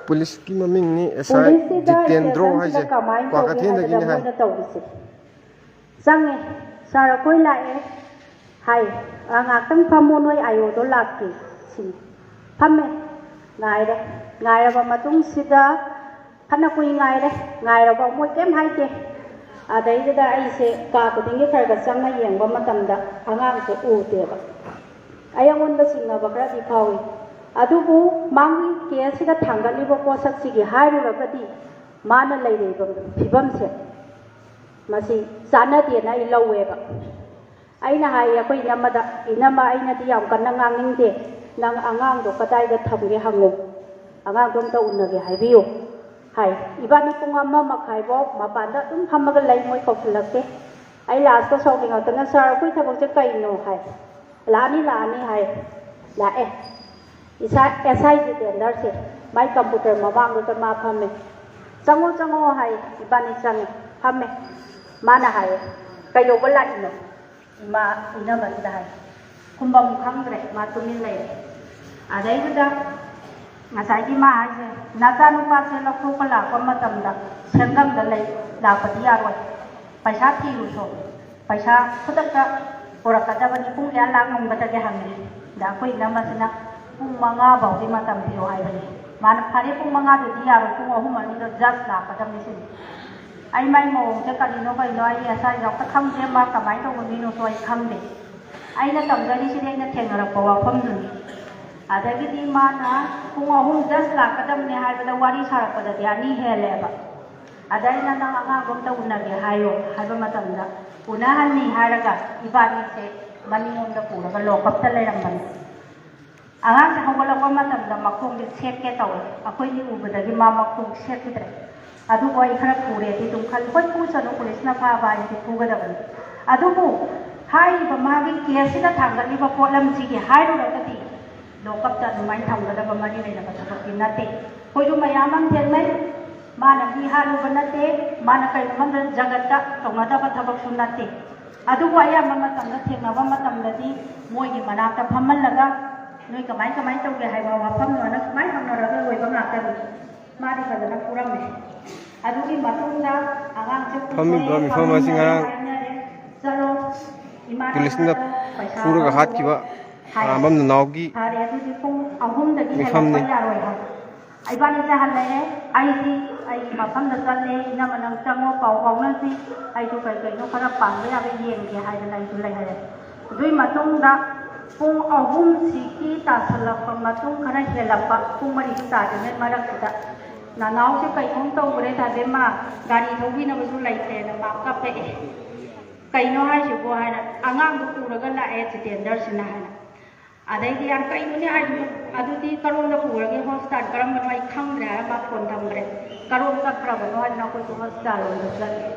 ꯄꯨꯂꯤꯁꯀꯤ ꯃꯃꯤꯡꯅꯤ ꯑꯦꯁ ꯑꯥꯏ ꯄꯨꯂꯤꯁꯁꯤꯗ ꯖꯤꯇꯦꯟꯗ꯭ꯔꯣ ꯏꯁꯇꯦꯁꯟꯁꯤꯗ ꯍꯥꯏꯁꯦ, ꯀꯃꯥꯏꯅ ꯇꯧꯒꯦ ꯍꯥꯏꯕꯗ ꯀ꯭ꯋꯥꯀꯩꯊꯦꯜꯗꯒꯤꯅꯦ ꯍꯥꯏ꯫ ꯃꯣꯏꯅ ꯇꯧꯔꯤꯁꯦ, ꯆꯪꯉꯦ, "ꯁꯥꯔ, ꯑꯩꯈꯣꯏ ꯂꯥꯛꯑꯦ" ꯍꯥꯏ꯫ "ꯑ, ꯉꯥꯛꯇꯪ ꯐꯝꯃꯣ, ꯅꯣꯏ ꯑꯥꯏ ꯑꯣꯗꯣ ꯂꯥꯛꯀꯦ" ꯁꯤꯅꯤ꯫ ꯐꯝꯃꯦ, ꯉꯥꯏꯔꯦ꯫ ꯉꯥꯏꯔꯕ ꯃꯇꯨꯡꯁꯤꯗ ꯐꯅ ꯀꯨꯏ ꯉꯥꯏꯔꯦ꯫ ꯉꯥꯏꯔꯕ ꯃꯣꯏ ꯀꯩꯝ ꯍꯥꯏꯗꯦ꯫ ꯑꯗꯩꯗꯨꯗ ꯑꯩꯁꯦ ꯀꯥ ꯈꯨꯗꯤꯡꯒꯤ ꯈꯔ ꯈꯔ ꯆꯪꯉ ꯌꯦꯡꯕ ꯃꯇꯝꯗ ꯑꯉꯥꯡꯁꯦ ꯎꯗꯦꯕ꯫ ꯑꯩꯉꯣꯟꯗ ꯆꯤꯡꯅꯕ ꯈꯔꯗꯤ ꯐꯥꯎꯏ꯫ ꯑꯗꯨꯕꯨ ꯃꯥꯒꯤ ꯀꯦꯁꯁꯤꯗ ꯊꯥꯡꯒꯠꯂꯤꯕ ꯄꯣꯠꯁꯛꯁꯤꯒꯤ ꯍꯥꯏꯔꯨꯔꯒꯗꯤ ꯃꯥꯅ ꯂꯩꯔꯤꯕ ꯐꯤꯕꯝꯁꯦ ꯃꯁꯤ ꯆꯥꯟꯅꯗꯦꯅ ꯑꯩ ꯂꯧꯋꯦꯕ꯫ ꯑꯩꯅ ꯍꯥꯏ ꯑꯩꯈꯣꯏ ꯏꯅꯝꯃꯗ, "ꯏꯅꯝꯃ, ꯑꯩꯅꯗꯤ ꯌꯥꯝ ꯀꯟꯅ ꯉꯥꯡꯅꯤꯡꯗꯦ, ꯅꯪ ꯑꯉꯥꯡꯗꯣ ꯀꯗꯥꯏꯗ ꯊꯝꯒꯦ ꯍꯪꯉꯨ, ꯑꯉꯥꯡꯗꯣ ꯑꯝꯇ ꯎꯅꯒꯦ ꯍꯥꯏꯕꯤꯌꯨ" ꯍꯥꯏ꯫ ꯏꯕꯥꯅꯤ ꯄꯨꯡ ꯑꯃ ꯃꯈꯥꯏꯐꯥꯎ ꯃꯄꯥꯟꯗ ꯑꯗꯨꯝ ꯐꯝꯃꯒ ꯂꯩ, ꯃꯣꯏ ꯀꯧꯁꯤꯜꯂꯛꯇꯦ꯫ ꯑꯩ ꯂꯥꯁꯇ ꯁꯥꯎꯅꯤꯡꯉꯛꯇꯅ, "ꯁꯥꯔ, ꯑꯩꯈꯣꯏ ꯊꯕꯛꯁꯦ ꯀꯩꯅꯣ?" ꯍꯥꯏ꯫ "ꯂꯥꯛꯑꯅꯤ, ꯂꯥꯛꯑꯅꯤ" ꯍꯥꯏ꯫ ꯂꯥꯛꯑꯦ꯫ ꯏꯁꯥ, ꯑꯦꯁ ꯑꯥꯏ ꯖꯤꯇꯦꯟꯗ꯭ꯔꯁꯦ ꯃꯥꯏ ꯀꯝꯄ꯭ꯌꯨꯇꯔ ꯃꯃꯥꯡꯗꯨꯗ ꯃꯥ ꯐꯝꯃꯦ꯫ "ꯆꯪꯉꯣ, ꯆꯪꯉꯣ" ꯍꯥꯏ꯫ ꯏꯕꯥꯅꯤ ꯆꯪꯉꯦ, ꯐꯝꯃꯦ꯫ ꯃꯥꯅ ꯍꯥꯏꯌꯦ, "ꯀꯩꯗꯧꯕ ꯂꯥꯛꯏꯅꯣ?" ꯏꯃꯥ, ꯏꯅꯝꯃꯁꯤꯗ ꯍꯥꯏ꯫ ꯈꯨꯝꯕꯝ ꯈꯪꯗ꯭ꯔꯦ, ꯃꯥ ꯇꯨꯃꯤꯟ ꯂꯩꯔꯦ꯫ ꯑꯗꯩꯗꯨꯗ ꯉꯁꯥꯏꯒꯤ ꯃꯥ ꯍꯥꯏꯁꯦ, "ꯅꯆꯥꯅꯨꯄꯥꯁꯦ ꯂꯧꯊꯣꯛꯄ ꯂꯥꯛꯄ ꯃꯇꯝꯗ ꯁꯦꯟꯗ꯭ꯔꯝꯗ ꯂꯩ, ꯂꯥꯛꯄꯗꯤ ꯌꯥꯔꯣꯏ, ꯄꯩꯁꯥ ꯊꯤꯔꯨꯆꯣ" ꯄꯩꯁꯥ ꯈꯨꯗꯛꯇ ꯄꯨꯔꯛꯀꯗꯕꯅꯤ, ꯄꯨꯡ ꯀꯌꯥ ꯂꯥꯛ ꯉꯝꯒꯗꯒꯦ ꯍꯪꯉꯤ꯫ ꯑꯗ ꯑꯩꯈꯣꯏ ꯏꯅꯝꯃꯁꯤꯅ ꯄꯨꯡ ꯃꯉꯥ ꯐꯥꯎꯗꯤ ꯃꯇꯝ ꯄꯤꯌꯣ ꯍꯥꯏꯕꯅꯤ꯫ ꯃꯥꯅ ꯐꯔꯦ, ꯄꯨꯡ ꯃꯉꯥꯗꯨꯗꯤ ꯌꯥꯔꯣꯏ, ꯄꯨꯡ ꯑꯍꯨꯝ ꯃꯅꯨꯡꯗ ꯖꯁ ꯂꯥꯛꯀꯗꯕꯅꯤ ꯁꯤꯅꯤ꯫ ꯑꯩ ꯃꯥꯏ ꯃꯑꯣꯡꯁꯦ ꯀꯔꯤꯅꯣ ꯀꯩꯅꯣ ꯑꯩ ꯉꯁꯥꯏ ꯌꯥꯎꯇ ꯈꯪꯗꯦ, ꯃꯥ ꯀꯃꯥꯏꯅ ꯇꯧꯕ ꯃꯤꯅꯣꯁꯨ ꯑꯩ ꯈꯪꯗꯦ꯫ ꯑꯩꯅ ꯇꯝꯖꯔꯤꯁꯤꯗꯤ ꯑꯩꯅ ꯊꯦꯡꯅꯔꯛꯄ ꯋꯥꯐꯝꯗꯨꯅꯤ꯫ ꯑꯗꯒꯤꯗꯤ ꯃꯥꯅ ꯄꯨꯡ ꯑꯍꯨꯝ ꯖꯁ ꯂꯥꯛꯀꯗꯕꯅꯦ ꯍꯥꯏꯕꯗ ꯋꯥꯔꯤ ꯁꯥꯔꯛꯄꯗꯗꯤ ꯑꯅꯤ ꯍꯦꯜꯂꯦꯕ꯫ ꯑꯗ ꯑꯩꯅ ꯅꯪ ꯑꯉꯥꯡꯗꯣ ꯑꯝꯇ ꯎꯅꯒꯦ ꯍꯥꯏꯌꯣ ꯍꯥꯏꯕ ꯃꯇꯝꯗ ꯎꯅꯍꯟꯅꯤ ꯍꯥꯏꯔꯒ ꯏꯕꯥꯅꯤꯁꯦ ꯃꯅꯤꯡꯂꯣꯝꯗ ꯄꯨꯔꯒ ꯂꯣꯀꯞꯇ ꯂꯩꯔꯝꯕꯅꯤ꯫ ꯑꯉꯥꯡꯁꯦ ꯍꯧꯒꯠꯂꯛꯄ ꯃꯇꯝꯗ ꯃꯈꯣꯡꯁꯦ ꯁꯦꯠꯀꯦ ꯇꯧꯋꯦ꯫ ꯑꯩꯈꯣꯏꯅꯤ ꯎꯕꯗꯒꯤ ꯃꯥ ꯃꯈꯣꯡ ꯁꯦꯠꯈꯤꯗ꯭ꯔꯦ꯫ ꯑꯗꯨꯕꯨ ꯑꯩ ꯈꯔ ꯄꯨꯔꯦꯗꯤ ꯑꯗꯨꯝ ꯈꯜꯂꯤ꯫ ꯍꯣꯏ, ꯄꯨꯁꯅꯨ, ꯄꯨꯂꯤꯁꯅ ꯐꯥꯕ ꯍꯥꯏꯁꯤꯗꯤ ꯐꯨꯒꯗꯕꯅꯤ꯫ ꯑꯗꯨꯕꯨ ꯍꯥꯏꯔꯤꯕ ꯃꯥꯒꯤ ꯀꯦꯁꯁꯤꯗ ꯊꯥꯡꯒꯠꯂꯤꯕ ꯄꯣꯠꯂꯝꯁꯤꯒꯤ ꯍꯥꯏꯔꯨꯔꯒꯗꯤ ꯂꯣꯀꯞꯇ ꯑꯗꯨꯃꯥꯏꯅ ꯊꯝꯒꯗꯕ ꯃꯔꯤ ꯂꯩꯅꯕ ꯊꯕꯛꯇꯤ ꯅꯠꯇꯦ꯫ ꯑꯩꯈꯣꯏꯁꯨ ꯃꯌꯥꯝ ꯑꯃ ꯊꯦꯡꯅꯩ꯫ ꯃꯥꯅ ꯃꯤ ꯍꯥꯠꯂꯨꯕ ꯅꯠꯇꯦ, ꯃꯥꯅ ꯀꯩꯒꯨꯝꯕ ꯑꯃꯗ ꯖꯒꯠꯇ ꯇꯧꯅꯗꯕ ꯊꯕꯛꯁꯨ ꯅꯠꯇꯦ꯫ ꯑꯗꯨꯕꯨ ꯑꯌꯥꯝꯕ ꯃꯇꯝꯗ ꯊꯦꯡꯅꯕ ꯃꯇꯝꯗꯗꯤ ꯃꯣꯏꯒꯤ ꯃꯅꯥꯛꯇ ꯐꯝꯍꯜꯂꯒ ꯅꯣꯏ ꯀꯃꯥꯏ ꯀꯃꯥꯏ ꯇꯧꯒꯦ ꯍꯥꯏꯕ ꯋꯥꯐꯝꯗꯣꯅ ꯁꯨꯃꯥꯏꯅ ꯍꯪꯅꯔꯒ ꯂꯣꯏꯕ ꯉꯥꯛꯇꯅꯤ꯫ ꯃꯥꯗꯤ ꯐꯖꯅ ꯐꯨꯔꯝꯃꯦ꯫ ꯑꯗꯨꯒꯤ ꯃꯇꯨꯡꯗ ꯑꯉꯥꯡꯁꯦ ꯐꯝꯃꯤꯕ ꯄꯨꯊꯣꯛꯑꯦ, ꯃꯤꯐꯝ ꯑꯁꯤ ꯐꯝꯃꯤꯟꯅꯔꯦ, ꯉꯔꯥꯡ ꯍꯥꯏꯅꯔꯦ, "ꯆꯠꯂꯣ, ꯏꯃꯥꯅ ꯄꯨꯂꯤꯁꯅ ꯅꯪꯉꯣꯟꯗ ꯄꯩꯁꯥ ꯐꯨꯔꯒ ꯂꯧꯔꯣ" ꯍꯥꯠꯈꯤꯕ ꯍꯥꯏꯔꯦ꯫ ꯑꯔꯥꯝꯕꯝ ꯅꯅꯥꯎꯒꯤ ꯐꯔꯦ, ꯑꯗꯨꯗꯤ ꯄꯨꯡ ꯑꯍꯨꯝꯗꯒꯤ ꯃꯤꯐꯝꯅꯤ꯫ ꯍꯦꯜꯂꯛꯄ ꯌꯥꯔꯣꯏ ꯍꯥꯏ꯫ ꯏꯕꯥꯅꯤꯁꯦ ꯍꯜꯂꯛꯑꯦ, ꯑꯩꯗꯤ ꯑꯩꯒꯤ ꯃꯐꯝꯗ ꯆꯠꯂꯦ, "ꯏꯅꯝꯃ ꯅꯪ ꯆꯪꯉꯣ, ꯄꯥꯎ ꯐꯥꯎꯅꯁꯤ, ꯑꯩꯁꯨ ꯀꯩ ꯀꯩꯅꯣ ꯈꯔ ꯄꯥꯡꯕ ꯌꯥꯕ ꯌꯦꯡꯒꯦ" ꯍꯥꯏꯗꯅ ꯑꯩꯁꯨ ꯂꯩꯍꯜꯂꯦ꯫ ꯑꯗꯨꯒꯤ ꯃꯇꯨꯡꯗ ꯄꯨꯡ ꯑꯍꯨꯝꯁꯤꯒꯤ ꯇꯥꯁꯜꯂꯛꯄ ꯃꯇꯨꯡ ꯈꯔ ꯍꯦꯜꯂꯛꯄ, ꯄꯨꯡ ꯃꯔꯤꯁꯨ ꯇꯥꯗ꯭ꯔꯤꯉꯩ ꯃꯔꯛꯁꯤꯗ "ꯅꯅꯥꯎꯁꯦ ꯀꯩꯅꯣꯝ ꯇꯧꯈ꯭ꯔꯦ ꯇꯥꯕꯦꯝꯃ, ꯒꯥꯔꯤ ꯊꯧꯕꯤꯅꯕꯁꯨ ꯂꯩꯇ꯭ꯔꯦꯅ" ꯃꯥ ꯀꯞꯄꯛꯑꯦ꯫ "ꯀꯩꯅꯣ ꯍꯥꯏꯁꯤꯕꯣ?" ꯍꯥꯏꯅ, "ꯑꯉꯥꯡꯗꯣ ꯄꯨꯔꯒ ꯂꯥꯛꯑꯦ ꯖꯤꯇꯦꯟꯗ꯭ꯔꯁꯤꯅ" ꯍꯥꯏꯅ꯫ ꯑꯗꯩꯗꯤ "ꯌꯥꯝ ꯀꯩꯅꯣꯅꯦ ꯍꯥꯏꯁꯤꯕꯣ, ꯑꯗꯨꯗꯤ ꯀꯔꯣꯝꯗ ꯄꯨꯔꯒꯦ, ꯍꯣꯁꯄꯤꯇꯥꯜ ꯀꯔꯝꯕꯅꯣ ꯑꯩ ꯈꯪꯗ꯭ꯔꯦ" ꯍꯥꯏꯔ ꯃꯥ ꯐꯣꯟ ꯊꯝꯈ꯭ꯔꯦ꯫ ꯀꯔꯣꯝ ꯆꯠꯈ꯭ꯔꯕꯅꯣ ꯍꯥꯏꯗꯅ ꯑꯩꯈꯣꯏꯁꯨ ꯍꯣꯁꯄꯤꯇꯥꯜ ꯂꯣꯝꯗ ꯆꯠꯂꯦ꯫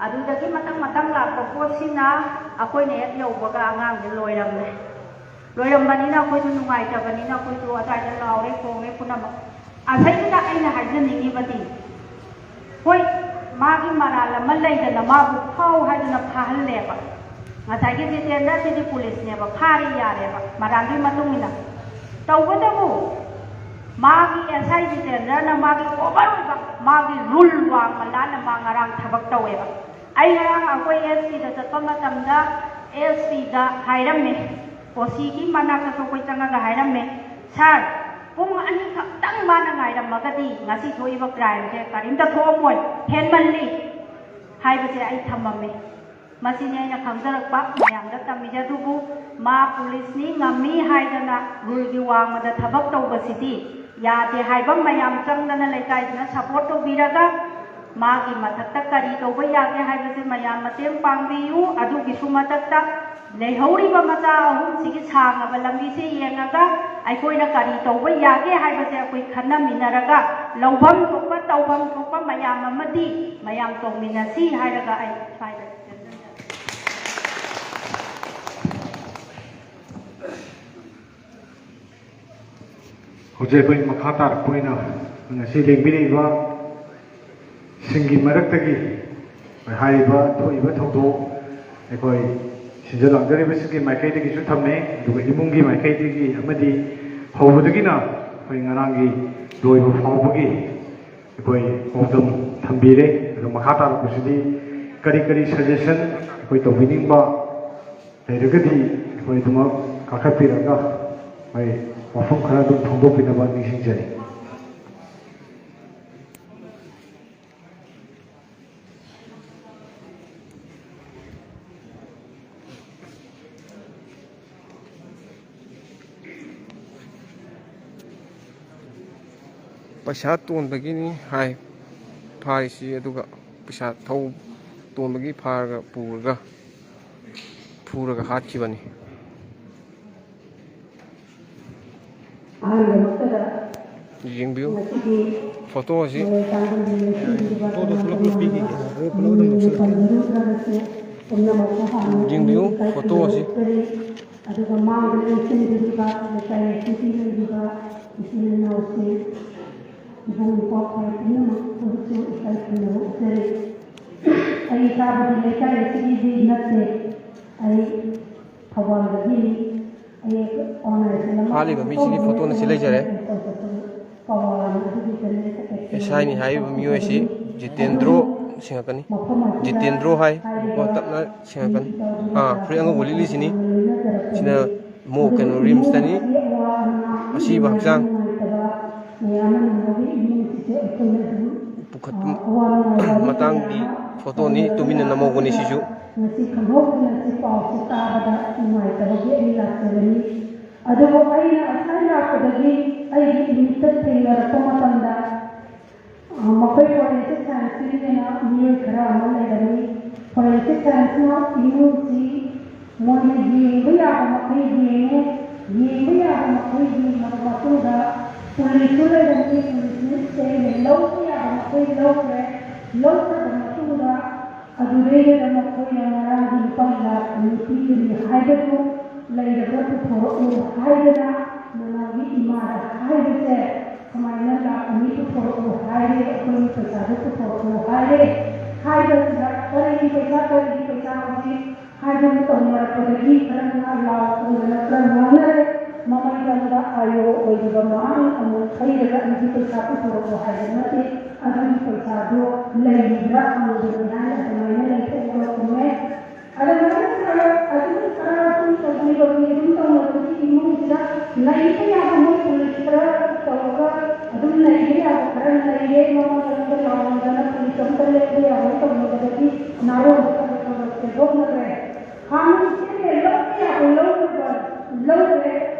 ꯑꯗꯨꯗꯒꯤ ꯃꯊꯪ ꯃꯊꯪ ꯂꯥꯛꯄ ꯄꯣꯠꯁꯤꯅ ꯑꯩꯈꯣꯏꯅ ꯍꯦꯛ ꯌꯧꯕꯒ ꯑꯉꯥꯡꯁꯦ ꯂꯣꯏꯔꯝꯃꯦ꯫ ꯂꯣꯏꯔꯝꯕꯅꯤꯅ ꯑꯩꯈꯣꯏꯁꯨ ꯅꯨꯡꯉꯥꯏꯇꯕꯅꯤꯅ ꯑꯩꯈꯣꯏꯁꯨ ꯑꯗꯨꯋꯥꯏꯗ ꯂꯥꯎꯔꯦ ꯈꯣꯡꯉꯦ ꯄꯨꯝꯅꯃꯛ꯫ ꯑꯁꯤꯗ ꯑꯩꯅ ꯍꯥꯏꯖꯅꯤꯡꯉꯤꯕꯗꯤ, ꯍꯣꯏ, ꯃꯥꯒꯤ ꯃꯔꯥꯜ ꯑꯃ ꯂꯩꯗꯅ ꯃꯥꯕꯨ ꯐꯥꯎ ꯍꯥꯏꯗꯅ ꯐꯥꯍꯜꯂꯦꯕ꯫ ꯉꯁꯥꯏꯒꯤ ꯖꯤꯇꯦꯟꯗ꯭ꯔꯁꯤꯗꯤ ꯄꯨꯂꯤꯁꯅꯦꯕ, ꯐꯥꯔꯦ ꯌꯥꯔꯦꯕ, ꯃꯔꯥꯜꯗꯨꯒꯤ ꯃꯇꯨꯡ ꯏꯟꯅ꯫ ꯇꯧꯕꯇꯕꯨ ꯃꯥꯒꯤ ꯑꯦꯁ ꯑꯥꯏ ꯖꯤꯇꯦꯟꯗ꯭ꯔꯅ ꯃꯥꯒꯤ ꯑꯣꯚꯔ ꯑꯣꯏꯕ, ꯃꯥꯒꯤ ꯔꯨꯜ ꯋꯥꯡꯃ ꯂꯥꯟꯅ ꯃꯥ ꯉꯔꯥꯡ ꯊꯕꯛ ꯇꯧꯋꯦꯕ꯫ ꯑꯩ ꯉꯔꯥꯡ ꯑꯩꯈꯣꯏ ꯑꯦꯁ ꯄꯤꯗ ꯆꯠꯄ ꯃꯇꯝꯗ ꯑꯦꯁ ꯄꯤꯗ ꯍꯥꯏꯔꯝꯃꯦ, ꯑꯣ ꯁꯤꯒꯤ ꯃꯅꯥꯛꯇꯁꯨ ꯑꯩꯈꯣꯏ ꯆꯪꯉꯒ ꯍꯥꯏꯔꯝꯃꯦ, "ꯁꯥꯔ, ꯄꯨꯡ ꯑꯅꯤ ꯈꯛꯇꯪ ꯃꯥꯅ ꯉꯥꯏꯔꯝꯃꯒꯗꯤ ꯉꯁꯤ ꯊꯣꯛꯏꯕ ꯀ꯭ꯔꯥꯏꯝꯁꯦ ꯀꯔꯤꯝꯇ ꯊꯣꯛꯑꯝꯃꯣꯏ, ꯍꯦꯟꯃꯜꯂꯤ" ꯍꯥꯏꯕꯁꯦ ꯑꯩ ꯊꯝꯃꯝꯃꯦ꯫ ꯃꯁꯤꯅꯤ ꯑꯩꯅ ꯈꯪꯖꯔꯛꯄ ꯃꯌꯥꯝꯗ ꯇꯝꯃꯤꯁꯦ꯫ ꯑꯗꯨꯕꯨ ꯃꯥ ꯄꯨꯂꯤꯁꯅꯤ ꯉꯝꯃꯤ ꯍꯥꯏꯗꯅ ꯔꯨꯜꯒꯤ ꯋꯥꯡꯃꯗ ꯊꯕꯛ ꯇꯧꯕꯁꯤꯗꯤ ꯌꯥꯗꯦ ꯍꯥꯏꯕ ꯃꯌꯥꯝ ꯆꯪꯗꯅ ꯂꯩꯀꯥꯏꯁꯤꯅ ꯁꯄꯣꯔꯠ ꯇꯧꯕꯤꯔꯒ ꯃꯥꯒꯤ ꯃꯊꯛꯇ ꯀꯔꯤ ꯇꯧꯕ ꯌꯥꯒꯦ ꯍꯥꯏꯕꯁꯦ ꯃꯌꯥꯝ ꯃꯇꯦꯡ ꯄꯥꯡꯕꯤꯌꯨ꯫ ꯑꯗꯨꯒꯤꯁꯨ ꯃꯊꯛꯇ ꯂꯩꯍꯧꯔꯤꯕ ꯃꯆꯥ ꯑꯍꯨꯝꯁꯤꯒꯤ ꯁꯥꯡꯉꯕ ꯂꯝꯕꯤꯁꯦ ꯌꯦꯡꯉꯒ ꯑꯩꯈꯣꯏꯅ ꯀꯔꯤ ꯇꯧꯕ ꯌꯥꯒꯦ ꯍꯥꯏꯕꯁꯦ ꯑꯩꯈꯣꯏ ꯈꯟꯅꯃꯤꯟꯅꯔꯒ ꯂꯧꯐꯝ ꯊꯣꯛꯄ ꯇꯧꯐꯝ ꯊꯣꯛꯄ ꯃꯌꯥꯝ ꯑꯃꯗꯤ ꯃꯌꯥꯝ ꯇꯧꯃꯤꯟꯅꯁꯤ ꯍꯥꯏꯔꯒ ꯑꯩ ꯁ꯭ꯋꯥꯏꯗ ꯇꯦꯟꯖꯟꯖꯔꯦ꯫ ꯍꯧꯖꯤꯛ ꯑꯩꯈꯣꯏ ꯃꯈꯥ ꯇꯥꯔꯛꯄ ꯑꯣꯏꯅ ꯉꯁꯤ ꯂꯦꯡꯕꯤꯔꯛꯏꯕ ꯁꯤꯡꯒꯤ ꯃꯔꯛꯇꯒꯤ ꯑꯩꯈꯣꯏ ꯍꯥꯏꯔꯤꯕ ꯊꯣꯛꯏꯕ ꯊꯧꯗꯣꯛ ꯑꯩꯈꯣꯏ ꯁꯤꯟꯖ ꯂꯥꯡꯖꯔꯤꯕꯁꯤꯡꯒꯤ ꯃꯥꯏꯀꯩꯗꯒꯤꯁꯨ ꯊꯝꯃꯦ, ꯑꯗꯨꯒ ꯏꯃꯨꯡꯒꯤ ꯃꯥꯏꯀꯩꯗꯒꯤ ꯑꯃꯗꯤ ꯍꯧꯕꯗꯒꯤꯅ ꯑꯩꯈꯣꯏ ꯉꯔꯥꯡꯒꯤ ꯂꯣꯏꯕ ꯐꯥꯎꯕꯒꯤ ꯑꯩꯈꯣꯏ ꯄꯥꯎꯗꯝ ꯊꯝꯕꯤꯔꯦ꯫ ꯑꯗꯣ ꯃꯈꯥ ꯇꯥꯔꯛꯄꯁꯤꯗꯤ ꯀꯔꯤ ꯀꯔꯤ ꯁꯖꯦꯁꯟ ꯑꯩꯈꯣꯏ ꯇꯧꯕꯤꯅꯤꯡꯕ ꯂꯩꯔꯒꯗꯤ ꯑꯩꯈꯣꯏ ꯑꯗꯨꯃꯛ ꯀꯥꯈꯠꯄꯤꯔꯒ ꯑꯩꯈꯣꯏ ꯋꯥꯐꯝ ꯈꯔ ꯑꯗꯨꯝ ꯐꯣꯡꯗꯣꯛꯄꯤꯅꯕ ꯅꯤꯡꯁꯤꯡꯖꯔꯤ꯫ ꯄꯩꯁꯥ ꯇꯣꯟꯕꯒꯤꯅꯤ ꯍꯥꯏ ꯐꯥꯔꯤꯁꯤ, ꯑꯗꯨꯒ ꯄꯩꯁꯥ ꯊꯧ ꯇꯣꯟꯕꯒꯤ ꯐꯥꯔꯒ ꯄꯨꯔꯒ ꯐꯨꯔꯒ ꯍꯥꯠꯈꯤꯕꯅꯤ꯫ ꯑꯍꯥꯟꯕꯃꯛꯇꯗ ꯌꯦꯡꯕꯤꯌꯨ ꯉꯁꯤꯒꯤ ꯐꯣꯇꯣ ꯑꯁꯤ꯫ ꯃꯔꯣꯏ ꯄꯥꯟꯕꯒꯤ ꯂꯩꯁꯤꯡꯕꯤꯔꯤꯕ ꯐꯣꯇꯣꯗꯣ ꯄꯨꯂꯞ ꯄꯨꯂꯞ ꯄꯤꯈꯤꯒꯦ꯫ ꯀꯅꯥꯒꯨꯝꯕ ꯄꯨꯂꯞ ꯑꯗꯨꯝ ꯂꯧꯁꯤꯜꯂꯒꯦ꯫ ꯄꯟꯕꯤꯔꯨꯗ꯭ꯔꯒꯁꯨ ꯄꯨꯝꯅꯃꯛꯇ ꯍꯥꯟꯅ ꯌꯦꯡꯕꯤꯌꯨ ꯏꯀꯥꯏ ꯐꯣꯇꯣ ꯑꯁꯤ꯫ ꯈꯨꯝꯅꯕ ꯎꯠꯆꯔꯤ꯫ ꯑꯗꯨꯒ ꯃꯥꯡꯗ ꯂꯦꯡꯁꯤꯟꯕꯤꯔꯤꯕ ꯂꯩꯀꯥꯏ ꯑꯁꯤꯒꯤ ꯂꯩꯔꯤꯕ ꯏꯆꯤꯜ ꯏꯅꯥꯎꯁꯤꯡ ꯏꯕꯨꯡ ꯏꯄ꯭ꯋꯥ ꯄꯨꯝꯅꯃꯛꯄꯨꯁꯨ ꯏꯀꯥꯏ ꯈꯨꯝꯅꯕ ꯎꯠꯆꯔꯤ꯫ ꯑꯩ ꯀꯥꯕꯗꯤ ꯂꯩꯀꯥꯏ ꯑꯁꯤꯒꯤꯗꯤ ꯅꯠꯇꯦ꯫ ꯑꯩ ꯊꯧꯕꯥꯜꯗꯒꯤꯅꯤ꯫ ꯑꯩ ꯑꯣꯟꯂꯥꯏꯟꯁꯤꯅ ꯍꯥꯠꯂꯤꯕ ꯃꯤꯁꯤꯒꯤ ꯐꯣꯇꯣꯅ ꯁꯤ ꯂꯩꯖꯔꯦ꯫ ꯑꯦꯁ ꯑꯥꯏꯅꯤ ꯍꯥꯏꯔꯤꯕ ꯃꯤꯑꯣꯏ ꯑꯁꯤ ꯖꯤꯇꯦꯟꯗ꯭ꯔꯣ ꯁꯦꯡꯉꯛꯀꯅꯤ꯫ ꯖꯤꯇꯦꯟꯗ꯭ꯔꯣ ꯍꯥꯏ꯫ ꯀꯣ ꯇꯞꯅ ꯁꯦꯡꯉꯛꯀꯅꯤ꯫ ꯑꯥ, ꯐꯨꯔꯤꯠ ꯑꯉꯧꯕ ꯂꯤꯠꯂꯤꯁꯤꯅꯤ꯫ ꯁꯤꯅ ꯃꯣ ꯀꯩꯅꯣ ꯔꯤꯝꯁꯇꯅꯤ꯫ ꯑꯁꯤꯕ ꯍꯛꯆꯥꯡ꯫ ꯄꯨꯈꯠꯄ ꯃꯇꯥꯡꯒꯤ ꯐꯣꯇꯣꯅꯤ, ꯇꯨꯃꯤꯟꯅ ꯅꯝꯍꯧꯕꯅꯤ ꯁꯤꯁꯨ꯫ ꯉꯁꯤ ꯈꯪꯍꯧꯗꯅ ꯁꯤ ꯄꯥꯎꯁꯤ ꯇꯥꯕꯗ ꯅꯨꯡꯉꯥꯏꯇꯕꯒꯤ ꯑꯩ ꯂꯥꯛꯆꯕꯅꯤ꯫ ꯑꯗꯨꯕꯨ ꯑꯩꯅ ꯉꯁꯥꯏ ꯂꯥꯛꯄꯗꯒꯤ ꯑꯩꯒꯤ ꯏꯃꯤꯠꯇ ꯊꯦꯡꯅꯔꯛꯄ ꯃꯇꯝꯗ, ꯑ, ꯃꯈꯣꯏ ꯐꯣꯔꯦꯟꯁꯤꯛ ꯁꯥꯏꯟꯁꯀꯤꯅꯦꯅ ꯃꯤꯑꯣꯏ ꯈꯔ ꯑꯃ ꯂꯩꯔꯝꯃꯤ꯫ ꯐꯣꯔꯦꯟꯁꯤꯛ ꯁꯥꯏꯟꯁꯅ ꯏꯃꯨꯡꯁꯤ ꯃꯣꯏꯅ ꯌꯦꯡꯕ ꯌꯥꯕ ꯃꯈꯩ ꯌꯦꯡꯉꯦ꯫ ꯌꯦꯡꯕ ꯌꯥꯕ ꯃꯈꯩ ꯌꯦꯡꯂꯕ ꯃꯇꯨꯡꯗ ꯄꯨꯂꯤꯁꯁꯨ ꯂꯩꯔꯝꯃꯤ꯫ ꯄꯨꯂꯤꯁꯁꯦ ꯂꯧꯕ ꯌꯥꯕ ꯃꯈꯩ ꯂꯧꯈ꯭ꯔꯦ꯫ ꯂꯧꯈ꯭ꯔꯕ ꯃꯇꯨꯡꯗ ꯑꯗꯨꯗꯩꯗꯨꯗ ꯃꯈꯣꯏꯅ ꯉꯔꯥꯡꯒꯤ ꯂꯨꯄꯥ ꯂꯥꯈ ꯑꯅꯤ ꯄꯤꯒꯅꯤ ꯍꯥꯏꯕꯗꯨ ꯂꯩꯔꯒ ꯄꯨꯊꯣꯔꯛꯎ ꯍꯥꯏꯗꯅ ꯅꯅꯥꯎꯒꯤ ꯏꯃꯥꯗ ꯍꯥꯏꯕꯁꯦ, ꯁꯨꯃꯥꯏꯅ ꯂꯥꯈ ꯑꯅꯤ ꯄꯨꯊꯣꯔꯛꯎ ꯍꯥꯏꯔꯦ, ꯑꯩꯈꯣꯏꯒꯤ ꯄꯩꯁꯥꯗꯨ ꯄꯨꯊꯣꯔꯛꯎ ꯍꯥꯏꯔꯦ꯫ ꯍꯥꯏꯕꯁꯤꯗ ꯀꯔꯤꯒꯤ ꯄꯩꯁꯥ, ꯀꯔꯤꯒꯤ ꯄꯩꯁꯥ ꯍꯧꯖꯤꯛ ꯍꯥꯏꯗꯅ ꯇꯧꯅꯔꯛꯄꯗꯒꯤ ꯈꯔ ꯉꯥ ꯂꯥꯎ ꯈꯣꯡꯗꯅ ꯈꯔ ꯉꯥꯡꯅꯔꯦ꯫ ꯃꯃꯩꯗꯪꯗ ꯑꯥꯏ ꯑꯣ ꯑꯣꯏꯔꯤꯕ ꯃꯥꯅ ꯑꯃꯨꯛ ꯊꯩꯔꯒ ꯑꯩꯒꯤ ꯄꯩꯁꯥ ꯄꯨꯊꯣꯔꯛꯎ ꯍꯥꯏꯕ ꯅꯠꯇꯦ, ꯑꯗꯨꯒꯤ ꯄꯩꯁꯥꯗꯣ ꯂꯩꯔꯤꯕ꯭ꯔꯥ ꯍꯪꯕꯅꯤ ꯍꯥꯏꯅ ꯑꯗꯨꯃꯥꯏꯅ ꯂꯩꯊꯣꯛꯑꯒ ꯈꯨꯝꯃꯦ꯫ ꯑꯗꯨꯃꯥꯏꯅ ꯈꯔ ꯑꯗꯨꯝ ꯈꯔ ꯑꯗꯨꯝ ꯇꯧꯕꯤꯕꯒꯤ ꯑꯗꯨꯝ ꯇꯧꯅꯕꯒꯤ ꯏꯃꯨꯡꯁꯤꯗ ꯂꯩꯕ ꯌꯥꯕ ꯃꯣꯏ ꯄꯨꯂꯤꯁ ꯈꯔ ꯇꯧꯔꯒ ꯑꯗꯨꯝ ꯂꯩꯕ ꯌꯥꯕ ꯈꯔ ꯂꯩꯔꯦ꯫ ꯃꯃꯥꯡꯗ ꯂꯥꯎꯔꯝꯗꯅ ꯄꯨꯂꯤꯁ ꯑꯝꯇ ꯂꯩꯕ ꯌꯥꯕ ꯇꯧꯅꯕꯗꯒꯤ ꯅꯥꯔꯣꯟꯗ ꯈꯔ ꯈꯔ ꯁꯦꯝꯗꯣꯛꯅꯈ꯭ꯔꯦ꯫ ꯍꯥꯟꯅ ꯏꯆꯦꯅ ꯂꯧꯕ ꯌꯥꯕ ꯂꯧꯔꯒ ꯂꯧꯈ꯭ꯔꯦ꯫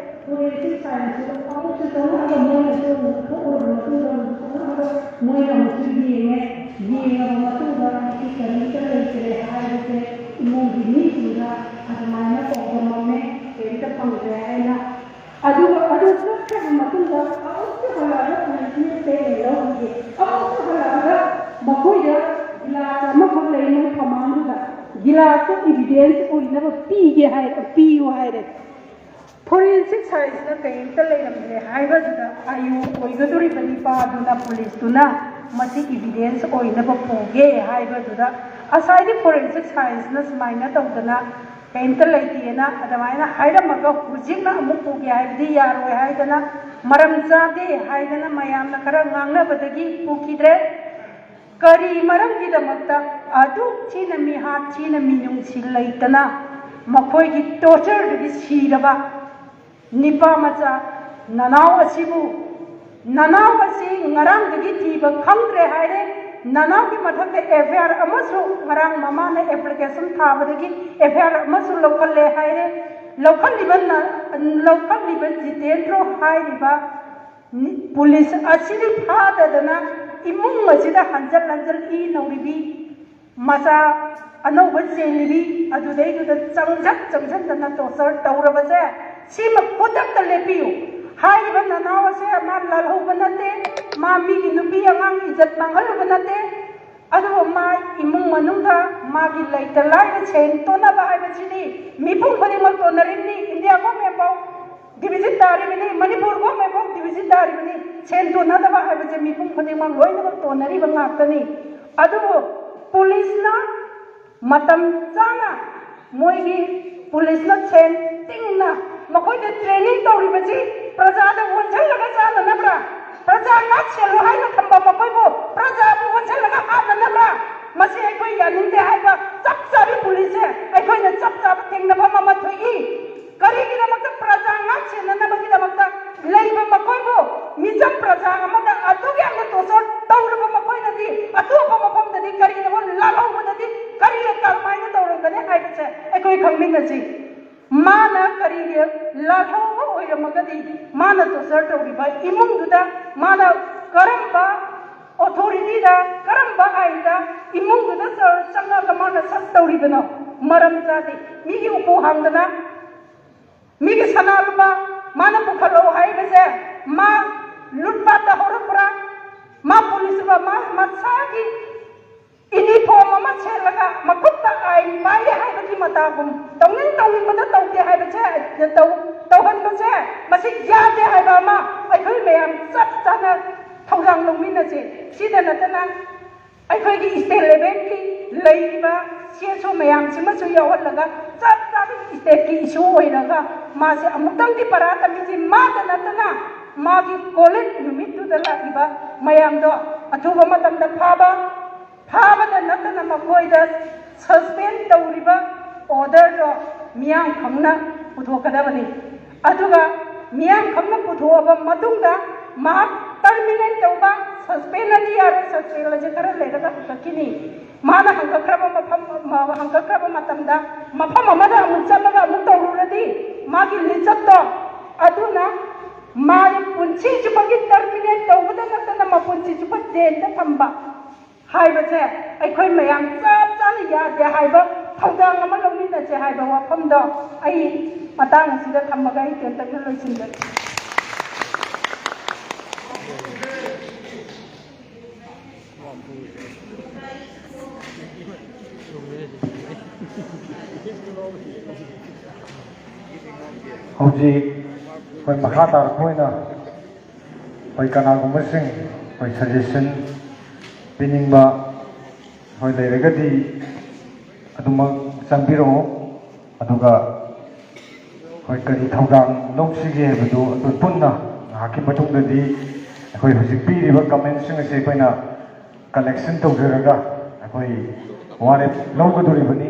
ꯐꯣꯔꯦꯟꯁꯤꯛ ꯁꯥꯏꯟꯁꯇꯨ ꯑꯃꯨꯛꯁꯨ ꯆꯪꯉꯛꯑꯒ ꯃꯣꯏꯅꯁꯨ ꯑꯃꯨꯛ ꯊꯣꯛꯎꯔꯕ ꯃꯇꯨꯡꯗ ꯑꯃꯨꯛ ꯆꯪꯉꯛꯑꯒ ꯃꯣꯏꯅ ꯑꯃꯨꯛꯁꯨ ꯌꯦꯡꯉꯦ꯫ ꯌꯦꯡꯉꯕ ꯃꯇꯨꯡꯗ ꯃꯁꯤ ꯀꯔꯤꯝꯇ ꯂꯩꯇ꯭ꯔꯦ ꯍꯥꯏꯕꯁꯦ ꯏꯃꯨꯡꯒꯤ ꯃꯤꯁꯤꯡꯗ ꯑꯗꯨꯃꯥꯏꯅ ꯄꯥꯎꯗꯝꯃꯝꯃꯦ, ꯀꯔꯤꯝꯇ ꯐꯪꯗ꯭ꯔꯦ ꯍꯥꯏꯅ꯫ ꯑꯗꯨꯒ ꯑꯗꯨ ꯆꯠꯈ꯭ꯔꯕ ꯃꯇꯨꯡꯗ ꯑꯃꯨꯛꯁꯨ ꯍꯜꯂꯛꯑꯒ ꯄꯨꯂꯤꯁꯅ ꯆꯦꯟꯅꯩ ꯂꯧꯈꯤꯗꯦ꯫ ꯑꯃꯨꯛꯁꯨ ꯍꯜꯂꯛꯑꯒ ꯃꯈꯣꯏꯗ ꯒꯤꯂꯥꯁ ꯑꯃꯈꯛ ꯂꯩ ꯃꯣꯏ ꯐꯃꯥꯡꯗꯨꯗ, ꯒꯤꯂꯥꯁꯇꯣ ꯏꯚꯤꯗꯦꯟꯁ ꯑꯣꯏꯅꯕ ꯄꯤꯒꯦ ꯍꯥꯏꯔꯦ, ꯄꯤꯌꯨ ꯍꯥꯏꯔꯦ꯫ ꯐꯣꯔꯦꯟꯁꯤꯛ ꯁꯥꯏꯟꯁꯅ ꯀꯔꯤꯝꯇ ꯂꯩꯔꯝꯗ꯭ꯔꯦ ꯍꯥꯏꯕꯗꯨꯗ ꯑꯥꯏ ꯑꯣ ꯑꯣꯏꯒꯗꯧꯔꯤꯕ ꯅꯤꯄꯥꯗꯨꯅ ꯄꯨꯂꯤꯁꯇꯨꯅ ꯃꯁꯤ ꯏꯚꯤꯗꯦꯟꯁ ꯑꯣꯏꯅꯕ ꯄꯨꯒꯦ ꯍꯥꯏꯕꯗꯨꯗ ꯉꯁꯥꯏꯗꯤ ꯐꯣꯔꯦꯟꯁꯤꯛ ꯁꯥꯏꯟꯁꯅ ꯁꯨꯃꯥꯏꯅ ꯇꯧꯗꯅ ꯀꯔꯤꯝꯇ ꯂꯩꯇꯦꯅ ꯑꯗꯨꯃꯥꯏꯅ ꯍꯥꯏꯔꯝꯃꯒ ꯍꯧꯖꯤꯛꯅ ꯑꯃꯨꯛ ꯄꯨꯒꯦ ꯍꯥꯏꯕꯗꯤ ꯌꯥꯔꯣꯏ ꯍꯥꯏꯗꯅ, ꯃꯔꯝ ꯆꯥꯗꯦ ꯍꯥꯏꯗꯅ ꯃꯌꯥꯝꯅ ꯈꯔ ꯉꯥꯡꯅꯕꯗꯒꯤ ꯄꯨꯈꯤꯗ꯭ꯔꯦ꯫ ꯀꯔꯤ ꯃꯔꯝꯒꯤꯗꯃꯛꯇ ꯑꯗꯨꯛ ꯊꯤꯅ ꯃꯤꯍꯥꯠ ꯊꯤꯅ ꯃꯤꯅꯨꯡꯁꯤ ꯂꯩꯇꯅ ꯃꯈꯣꯏꯒꯤ ꯇꯣꯔꯆꯔꯗꯨꯒꯤ ꯁꯤꯔꯕ ꯅꯤꯄꯥ ꯃꯆꯥ, ꯅꯅꯥꯎ ꯑꯁꯤꯕꯨ, ꯅꯅꯥꯎ ꯑꯁꯤ ꯉꯔꯥꯡꯗꯒꯤ ꯊꯤꯕ ꯈꯪꯗ꯭ꯔꯦ ꯍꯥꯏꯔꯦ꯫ ꯅꯅꯥꯎꯒꯤ ꯃꯊꯛꯇ ꯑꯦꯐ ꯑꯥꯏ ꯑꯥꯔ ꯑꯃꯁꯨ ꯉꯔꯥꯡ ꯃꯃꯥꯅ ꯑꯦꯄ꯭ꯂꯤꯀꯦꯁꯟ ꯊꯥꯕꯗꯒꯤ ꯑꯦꯐ ꯑꯥꯏ ꯑꯥꯔ ꯑꯃꯁꯨ ꯂꯧꯈꯠꯂꯦ ꯍꯥꯏꯔꯦ꯫ ꯂꯧꯈꯠꯂꯤꯕ ꯅ-, ꯂꯧꯈꯠꯂꯤꯕ ꯖꯤꯇꯦꯟꯗ꯭ꯔꯣ ꯍꯥꯏꯔꯤꯕ ꯅꯤ-, ꯄꯨꯂꯤꯁ ꯑꯁꯤꯗꯤ ꯐꯥꯗꯗꯅ ꯏꯃꯨꯡ ꯑꯁꯤꯗ ꯍꯟꯖꯜ ꯍꯟꯖꯜ ꯏ ꯅꯧꯔꯤꯕꯤ, ꯃꯆꯥ ꯑꯅꯧꯕ ꯆꯦꯜꯂꯤꯕꯤ, ꯑꯗꯨꯗꯩꯗꯨꯗ ꯆꯪꯁꯟ ꯆꯪꯁꯟꯗꯅ ꯇꯣꯔꯆꯔ ꯇꯧꯔꯕꯁꯦ, ꯁꯤꯃ ꯈꯨꯗꯛꯇ ꯂꯦꯞꯄꯤꯌꯨ꯫ ꯍꯥꯏꯔꯤꯕ ꯅꯅꯥꯎ ꯑꯁꯦ ꯃꯥ ꯂꯥꯜꯍꯧꯕ ꯅꯠꯇꯦ, ꯃꯥ ꯃꯤꯒꯤ ꯅꯨꯄꯤ ꯑꯉꯥꯡ ꯏꯖꯠ ꯃꯥꯡꯍꯜꯂꯨꯕ ꯅꯠꯇꯦ, ꯑꯗꯨꯕꯨ ꯃꯥ ꯏꯃꯨꯡ ꯃꯅꯨꯡꯗ ꯃꯥꯒꯤ ꯂꯩꯇ ꯂꯥꯏꯔ ꯁꯦꯟ ꯇꯣꯟꯅꯕ ꯍꯥꯏꯕꯁꯤꯗꯤ ꯃꯤꯄꯨꯝ ꯈꯨꯗꯤꯡꯃꯛ ꯇꯣꯟꯅꯔꯤꯕꯅꯤ꯫ ꯏꯟꯗꯤꯌꯥ ꯒꯣꯔꯃꯦꯟꯐꯥꯎ ꯗꯤꯐꯤꯁꯤꯠ ꯇꯥꯔꯤꯕꯅꯤ, ꯃꯅꯤꯄꯨꯔ ꯒꯣꯔꯃꯦꯟꯐꯥꯎ ꯗꯤꯐꯤꯁꯤꯠ ꯇꯥꯔꯤꯕꯅꯤ꯫ ꯁꯦꯟ ꯇꯣꯟꯅꯗꯕ ꯍꯥꯏꯕꯁꯦ ꯃꯤꯄꯨꯝ ꯈꯨꯗꯤꯡꯃꯛ ꯂꯣꯏꯅꯃꯛ ꯇꯣꯟꯅꯔꯤꯕ ꯉꯥꯛꯇꯅꯤ꯫ ꯑꯗꯨꯕꯨ ꯄꯨꯂꯤꯁꯅ ꯃꯇꯝ ꯆꯥꯅ ꯃꯣꯏꯒꯤ ꯄꯨꯂꯤꯁꯅ ꯁꯦꯟ ꯇꯤꯡꯅ ꯃꯈꯣꯏꯗ ꯇ꯭ꯔꯦꯅꯤꯡ ꯇꯧꯔꯤꯕꯁꯤ ꯄ꯭ꯔꯖꯥꯗ ꯑꯣꯟꯁꯤꯜꯂꯒ ꯆꯥꯅꯅꯕ꯭ꯔꯥ? ꯄ꯭ꯔꯖꯥ ꯉꯥꯛ ꯁꯦꯜꯂꯨ ꯍꯥꯏꯅ ꯊꯝꯕ ꯃꯈꯣꯏꯕꯨ ꯄ꯭ꯔꯖꯥꯕꯨ ꯑꯣꯟꯁꯤꯜꯂꯒ ꯍꯥꯠꯅꯅꯕ꯭ꯔꯥ? ꯃꯁꯤ ꯑꯩꯈꯣꯏ ꯌꯥꯅꯤꯡꯗꯦ ꯍꯥꯏꯕ ꯆꯞ ꯆꯥꯕꯤ ꯄꯨꯂꯤꯁꯁꯦ ꯑꯩꯈꯣꯏꯅ ꯆꯞ ꯆꯥꯕ ꯊꯦꯡꯅꯐꯝ ꯑꯃ ꯊꯣꯛꯏ꯫ ꯀꯔꯤꯒꯤꯗꯃꯛꯇ? ꯄ꯭ꯔꯖꯥ ꯉꯥꯛ ꯁꯦꯟꯅꯅꯕꯒꯤꯗꯃꯛꯇ ꯂꯩꯕ ꯃꯈꯣꯏꯕꯨ, ꯃꯤꯆꯝ ꯄ꯭ꯔꯖꯥ ꯑꯃꯗ ꯑꯗꯨꯛ ꯌꯥꯝꯅ ꯇꯣꯔꯆꯔ ꯇꯧꯔꯕ ꯃꯈꯣꯏꯅꯗꯤ ꯑꯇꯣꯞꯄ ꯃꯐꯝꯗꯗꯤ ꯀꯔꯤꯒꯨꯝꯕ ꯂꯥꯜꯍꯧꯕꯗꯗꯤ ꯀꯔꯤ ꯀꯔꯝꯍꯥꯏꯅ ꯇꯧꯔꯝꯒꯅꯤ ꯍꯥꯏꯕꯁꯦ ꯑꯩꯈꯣꯏ ꯈꯪꯃꯤꯟꯅꯁꯤ꯫ ꯃꯥꯅ ꯀꯔꯤꯒꯤ ꯂꯥꯜꯍꯧꯕ ꯑꯣꯏꯔꯝꯃꯒꯗꯤ ꯃꯥꯅ ꯇꯣꯔꯆꯔ ꯇꯧꯔꯤꯕ ꯏꯃꯨꯡꯗꯨꯗ ꯃꯥꯅ ꯀꯔꯝꯕ ꯑꯣꯊꯣꯔꯤꯇꯤꯗ, ꯀꯔꯝꯕ ꯑꯥꯏꯟꯗ ꯏꯃꯨꯡꯗꯨꯗ ꯆ-, ꯆꯪꯉꯒ ꯃꯥꯅ ꯁꯔꯆ ꯇꯧꯔꯤꯕꯅꯣ? ꯃꯔꯝ ꯆꯥꯗꯦ꯫ ꯃꯤꯒꯤ ꯎꯄꯨ ꯍꯥꯡꯗꯅ, ꯃꯤꯒꯤ ꯁꯅꯥ ꯂꯨꯄꯥ ꯃꯥꯅ ꯄꯨꯈꯠꯂꯛꯑꯣ ꯍꯥꯏꯕꯁꯦ ꯃꯥ ꯂꯨꯠꯄꯥꯠꯇ ꯍꯧꯔꯛꯄ꯭ꯔꯥ? ꯃꯥ ꯄꯨꯂꯤꯁ ꯑꯃ ꯃꯥ ꯃꯁꯥꯒꯤ ꯏꯅꯤꯐꯣꯝ ꯑꯃ ꯁꯦꯠꯂꯒ ꯃꯈꯨꯠꯇ ꯑꯥꯏꯟ ꯄꯥꯏꯔꯦ ꯍꯥꯏꯕꯒꯤ ꯃꯇꯥꯒꯨꯝ ꯇꯧꯅꯤꯡ ꯇꯧꯅꯤꯡꯕꯗ ꯇꯧꯗꯦ ꯍꯥꯏꯕꯁꯦ, ꯇꯧ-, ꯇꯧꯍꯟꯕꯁꯦ ꯃꯁꯤ ꯌꯥꯗꯦ ꯍꯥꯏꯕ ꯑꯃ ꯑꯩꯈꯣꯏ ꯃꯌꯥꯝ ꯆꯞ ꯆꯥꯅ ꯊꯧꯗꯥꯡ ꯂꯧꯃꯤꯟꯅꯁꯦ꯫ ꯁꯤꯗ ꯅꯠꯇꯅ ꯑꯩꯈꯣꯏꯒꯤ ꯁ꯭ꯇꯦꯠ ꯂꯦꯚꯦꯜꯒꯤ ꯂꯩꯔꯤꯕ ꯁꯤ ꯑꯦꯁ ꯑꯣ ꯃꯌꯥꯝꯁꯤꯃꯁꯨ ꯌꯥꯎꯍꯜꯂꯒ ꯆꯞ ꯆꯥꯕ ꯁ꯭ꯇꯦꯠꯀꯤ ꯏꯁꯨ ꯑꯣꯏꯔꯒ ꯃꯥꯁꯦ ꯑꯃꯨꯛꯇꯪꯗꯤ ꯄꯔꯥ ꯇꯝꯃꯤꯁꯤ ꯃꯥꯗ ꯅꯠꯇꯅ ꯃꯥꯒꯤ ꯀꯣꯂꯦꯖ ꯅꯨꯃꯤꯠꯇꯨꯗ ꯂꯥꯛꯏꯕ ꯃꯌꯥꯝꯗꯣ ꯑꯊꯨꯕ ꯃꯇꯝꯗ ꯐꯥꯕ, ꯐꯥꯕꯗ ꯅꯠꯇꯅ ꯃꯈꯣꯏꯗ ꯁꯁꯄꯦꯟ ꯇꯧꯔꯤꯕ ꯑꯣꯔꯗꯔꯗꯣ ꯃꯤꯌꯥꯝ ꯈꯪꯅ ꯄꯨꯊꯣꯛꯀꯗꯕꯅꯤ꯫ ꯑꯗꯨꯒ ꯃꯤꯌꯥꯝ ꯈꯪꯅ ꯄꯨꯊꯣꯛꯑꯕ ꯃꯇꯨꯡꯗ ꯃꯍꯥꯛ ꯇꯔꯃꯤꯅꯦꯠ ꯇꯧꯕ, ꯁꯁꯄꯦꯟ ꯑꯗꯤ ꯌꯥꯔꯣꯏ, ꯁꯁꯄꯦꯟ ꯑꯁꯤ ꯈꯔ ꯂꯩꯔꯒ ꯍꯪꯒꯠꯈꯤꯅꯤ꯫ ꯃꯥꯅ ꯍꯪꯒꯠꯈ꯭ꯔꯕ ꯃꯐꯝ, ꯃ-, ꯍꯪꯒꯠꯈ꯭ꯔꯕ ꯃꯇꯝꯗ ꯃꯐꯝ ꯑꯃꯗ ꯑꯃꯨꯛ ꯆꯠꯂꯒ ꯑꯃꯨꯛ ꯇꯧꯔꯨꯔꯗꯤ ꯃꯥꯒꯤ ꯂꯤꯆꯠꯇꯣ, ꯑꯗꯨꯅ ꯃꯥꯒꯤ ꯄꯨꯟꯁꯤ ꯆꯨꯞꯄꯒꯤ ꯇꯔꯃꯤꯅꯦꯠ ꯇꯧꯕꯗ ꯅꯠꯇꯅ ꯃꯄꯨꯟꯁꯤ ꯆꯨꯞꯄ ꯖꯦꯜꯗ ꯊꯝꯕ ꯍꯥꯏꯕꯁꯦ ꯑꯩꯈꯣꯏ ꯃꯌꯥꯝ ꯆꯞ ꯆꯥꯅ ꯌꯥꯗꯦ ꯍꯥꯏꯕ ꯊꯧꯗꯥꯡ ꯑꯃ ꯂꯧꯃꯤꯟꯅꯁꯦ ꯍꯥꯏꯕ ꯋꯥꯐꯝꯗꯣ ꯑꯩ ꯃꯇꯥꯡ ꯑꯁꯤꯗ ꯊꯝꯃꯒ ꯑꯩ ꯇꯦꯟꯇꯛꯅ ꯂꯣꯏꯁꯤꯟꯖꯔꯦ꯫ ꯍꯧꯖꯤꯛ ꯑꯩꯈꯣꯏ ꯃꯈꯥ ꯇꯥꯔꯛꯄ ꯑꯣꯏꯅ ꯑꯩꯈꯣꯏ ꯀꯅꯥꯒꯨꯝꯕꯁꯤꯡ ꯑꯩꯈꯣꯏ ꯁꯖꯦꯁꯟ ꯄꯤꯅꯤꯡꯕ ꯑꯩꯈꯣꯏ ꯂꯩꯔꯒꯗꯤ ꯑꯗꯨꯃꯛ ꯆꯪꯕꯤꯔꯛꯑꯣ꯫ ꯑꯗꯨꯒ ꯑꯩꯈꯣꯏ ꯀꯔꯤ ꯊꯧꯗꯥꯡ ꯂꯧꯁꯤꯒꯦ ꯍꯥꯏꯕꯗꯨ ꯑꯩꯈꯣꯏ ꯄꯨꯟꯅ ꯉꯥꯏꯍꯥꯛꯀꯤ ꯃꯇꯨꯡꯗꯗꯤ ꯑꯩꯈꯣꯏ ꯍꯧꯖꯤꯛ ꯄꯤꯔꯤꯕ ꯀꯃꯦꯟꯁꯤꯡ ꯑꯁꯤ ꯑꯩꯈꯣꯏꯅ ꯀꯂꯦꯛꯁꯟ ꯇꯧꯖꯔꯒ ꯑꯩꯈꯣꯏ ꯋꯥꯔꯦꯞ ꯂꯧꯒꯗꯣꯔꯤꯕꯅꯤ꯫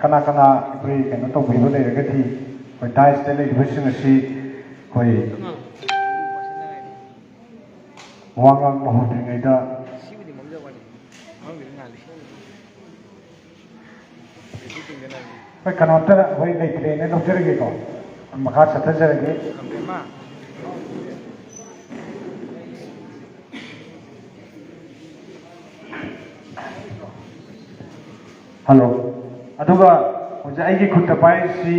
ꯀꯅꯥ ꯀꯅꯥ ꯑꯩꯈꯣꯏ ꯀꯩꯅꯣ ꯇꯧꯕꯤꯕ ꯂꯩꯔꯒꯗꯤ ꯑꯩꯈꯣꯏ ꯗꯥꯏꯁꯇ ꯂꯩꯔꯤꯕꯁꯤꯡ ꯑꯁꯤ ꯑꯩꯈꯣꯏ ꯋꯥ ꯉꯥꯡꯕ ꯍꯧꯗ꯭ꯔꯤꯉꯩꯗ ꯑꯩꯈꯣꯏ ꯀꯩꯅꯣꯝꯇ ꯑꯩꯈꯣꯏ ꯂꯩꯇ꯭ꯔꯦꯅ ꯂꯧꯖꯔꯒꯦꯀꯣ꯫ ꯃꯈꯥ ꯆꯠꯊꯖꯔꯒꯦ꯫ ꯍꯜꯂꯣ꯫ ꯑꯗꯨꯒ ꯍꯧꯖꯤꯛ ꯑꯩꯒꯤ ꯈꯨꯠꯇ ꯄꯥꯏꯔꯤꯁꯤ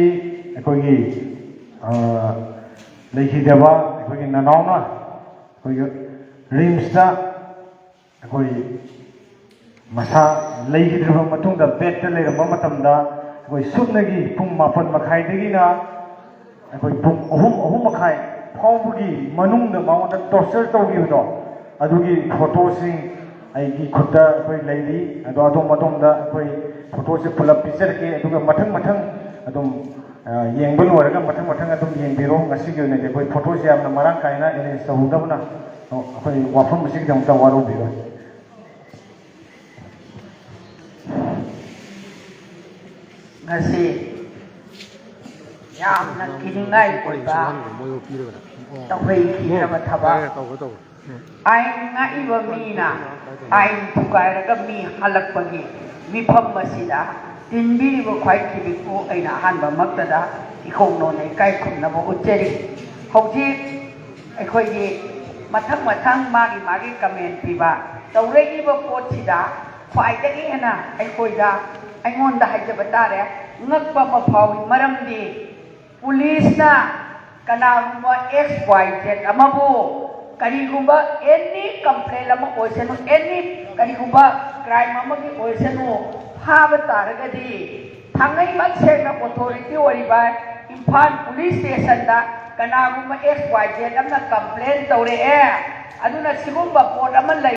ꯑꯩꯈꯣꯏꯒꯤ ꯂꯩꯈꯤꯗꯕ ꯑꯩꯈꯣꯏꯒꯤ ꯅꯅꯥꯎꯅ ꯑꯩꯈꯣꯏꯒꯤ ꯔꯤꯝꯁꯇ ꯑꯩꯈꯣꯏ ꯃꯁꯥ ꯂꯩꯈꯤꯗ꯭ꯔꯕ ꯃꯇꯨꯡꯗ ꯕꯦꯗꯇ ꯂꯩꯔꯝꯕ ꯃꯇꯝꯗ ꯑꯩꯈꯣꯏ ꯁꯨꯞꯅꯒꯤ ꯄꯨꯡ ꯃꯥꯄꯟ ꯃꯈꯥꯏꯗꯒꯤꯅ ꯑꯩꯈꯣꯏ ꯄꯨꯡ ꯑꯍꯨꯝ, ꯑꯍꯨꯝ ꯃꯈꯥꯏ ꯐꯥꯎꯕꯒꯤ ꯃꯅꯨꯡꯗ ꯃꯉꯣꯟꯗ ꯇꯣꯔꯆꯔ ꯇꯧꯈꯤꯕꯗꯣ, ꯑꯗꯨꯒꯤ ꯐꯣꯇꯣꯁꯤꯡ ꯑꯩꯒꯤ ꯈꯨꯠꯇ ꯑꯩꯈꯣꯏ ꯂꯩꯔꯤ꯫ ꯑꯗꯣ ꯑꯗꯣꯝ ꯑꯗꯣꯝꯗ ꯑꯩꯈꯣꯏ ꯐꯣꯇꯣꯁꯦ ꯄꯨꯂꯞ ꯄꯤꯖꯔꯛꯀꯦ꯫ ꯑꯗꯨꯒ ꯃꯊꯪ ꯃꯊꯪ ꯑꯗꯨꯝ ꯌꯦꯡꯕ ꯂꯣꯏꯔꯒ ꯃꯊꯪ ꯃꯊꯪ ꯑꯗꯨꯝ ꯌꯦꯡꯕꯤꯔꯣ꯫ ꯉꯁꯤꯒꯤ ꯑꯣꯏꯅꯗꯤ ꯑꯩꯈꯣꯏ ꯐꯣꯇꯣꯁꯦ ꯌꯥꯝꯅ ꯃꯔꯥꯡ ꯀꯥꯏꯅ ꯑꯦꯔꯦꯟꯖ ꯇꯧꯍꯧꯗꯕꯅ ꯑꯩꯈꯣꯏ ꯋꯥꯐꯝ ꯑꯁꯤꯒꯤꯗꯃꯛꯇ ꯋꯥꯔꯧꯕꯤꯔꯣꯏ꯫ ꯉꯁꯤ ꯌꯥꯝꯅ ꯀꯤꯅꯤꯡꯉꯥꯏ ꯑꯣꯏꯕ ꯇꯧꯍꯩꯈꯤꯗ꯭ꯔꯕ ꯊꯕꯛ꯫ ꯑꯥꯏꯟ ꯉꯥꯛꯏꯕ ꯃꯤꯅ ꯑꯥꯏꯟ ꯊꯨꯒꯥꯏꯔꯒ ꯃꯤ ꯍꯜꯂꯛꯄꯒꯤ ꯃꯤꯐꯝ ꯑꯁꯤꯗ ꯇꯤꯟꯕꯤꯔꯤꯕ ꯈ꯭ꯋꯥꯏ ꯈꯤꯕꯤꯛꯄꯨ ꯑꯩꯅ ꯑꯍꯥꯟꯕꯃꯛꯇꯗ ꯏꯈꯣꯡ ꯅꯣꯟꯅ ꯏꯀꯥꯏ ꯈꯨꯝꯅꯕ ꯎꯠꯆꯔꯤ꯫ ꯍꯧꯖꯤꯛ ꯑꯩꯈꯣꯏꯒꯤ ꯃꯊꯪ ꯃꯊꯪ ꯃꯥꯒꯤ ꯃꯥꯒꯤ ꯀꯃꯦꯟ ꯄꯤꯕ ꯇꯧꯔꯛꯏꯕ ꯄꯣꯠꯁꯤꯗ ꯈ꯭ꯋꯥꯏꯗꯒꯤ ꯍꯦꯟꯅ ꯑꯩꯈꯣꯏꯗ, ꯑꯩꯉꯣꯟꯗ ꯍꯥꯏꯖꯕ ꯇꯥꯔꯦ, ꯉꯛꯄ ꯑꯃ ꯐꯥꯎꯏ꯫ ꯃꯔꯝꯗꯤ ꯄꯨꯂꯤꯁꯅ ꯀꯅꯥꯒꯨꯝꯕ X Y Z ꯑꯃꯕꯨ ꯀꯔꯤꯒꯨꯝꯕ any complaint ꯑꯃ ꯑꯣꯏꯁꯅꯨ, any ꯀꯔꯤꯒꯨꯝꯕ crime ꯑꯃꯒꯤ ꯑꯣꯏꯁꯅꯨ, ꯐꯥꯕ ꯇꯥꯔꯒꯗꯤ ꯊꯥꯡꯃꯩꯕꯟ ꯁꯦꯡꯅ authority ꯑꯣꯏꯔꯤꯕ ꯏꯝꯐꯥꯜ ꯄꯨꯂꯤꯁ ꯁ꯭ꯇꯦꯁꯟꯗ ꯀꯅꯥꯒꯨꯝꯕ X Y Z ꯑꯃꯅ complaint ꯇꯧꯔꯛꯑꯦ, ꯑꯗꯨꯅ ꯁꯤꯒꯨꯝꯕ ꯄꯣꯠ ꯑꯃ ꯂꯩ꯫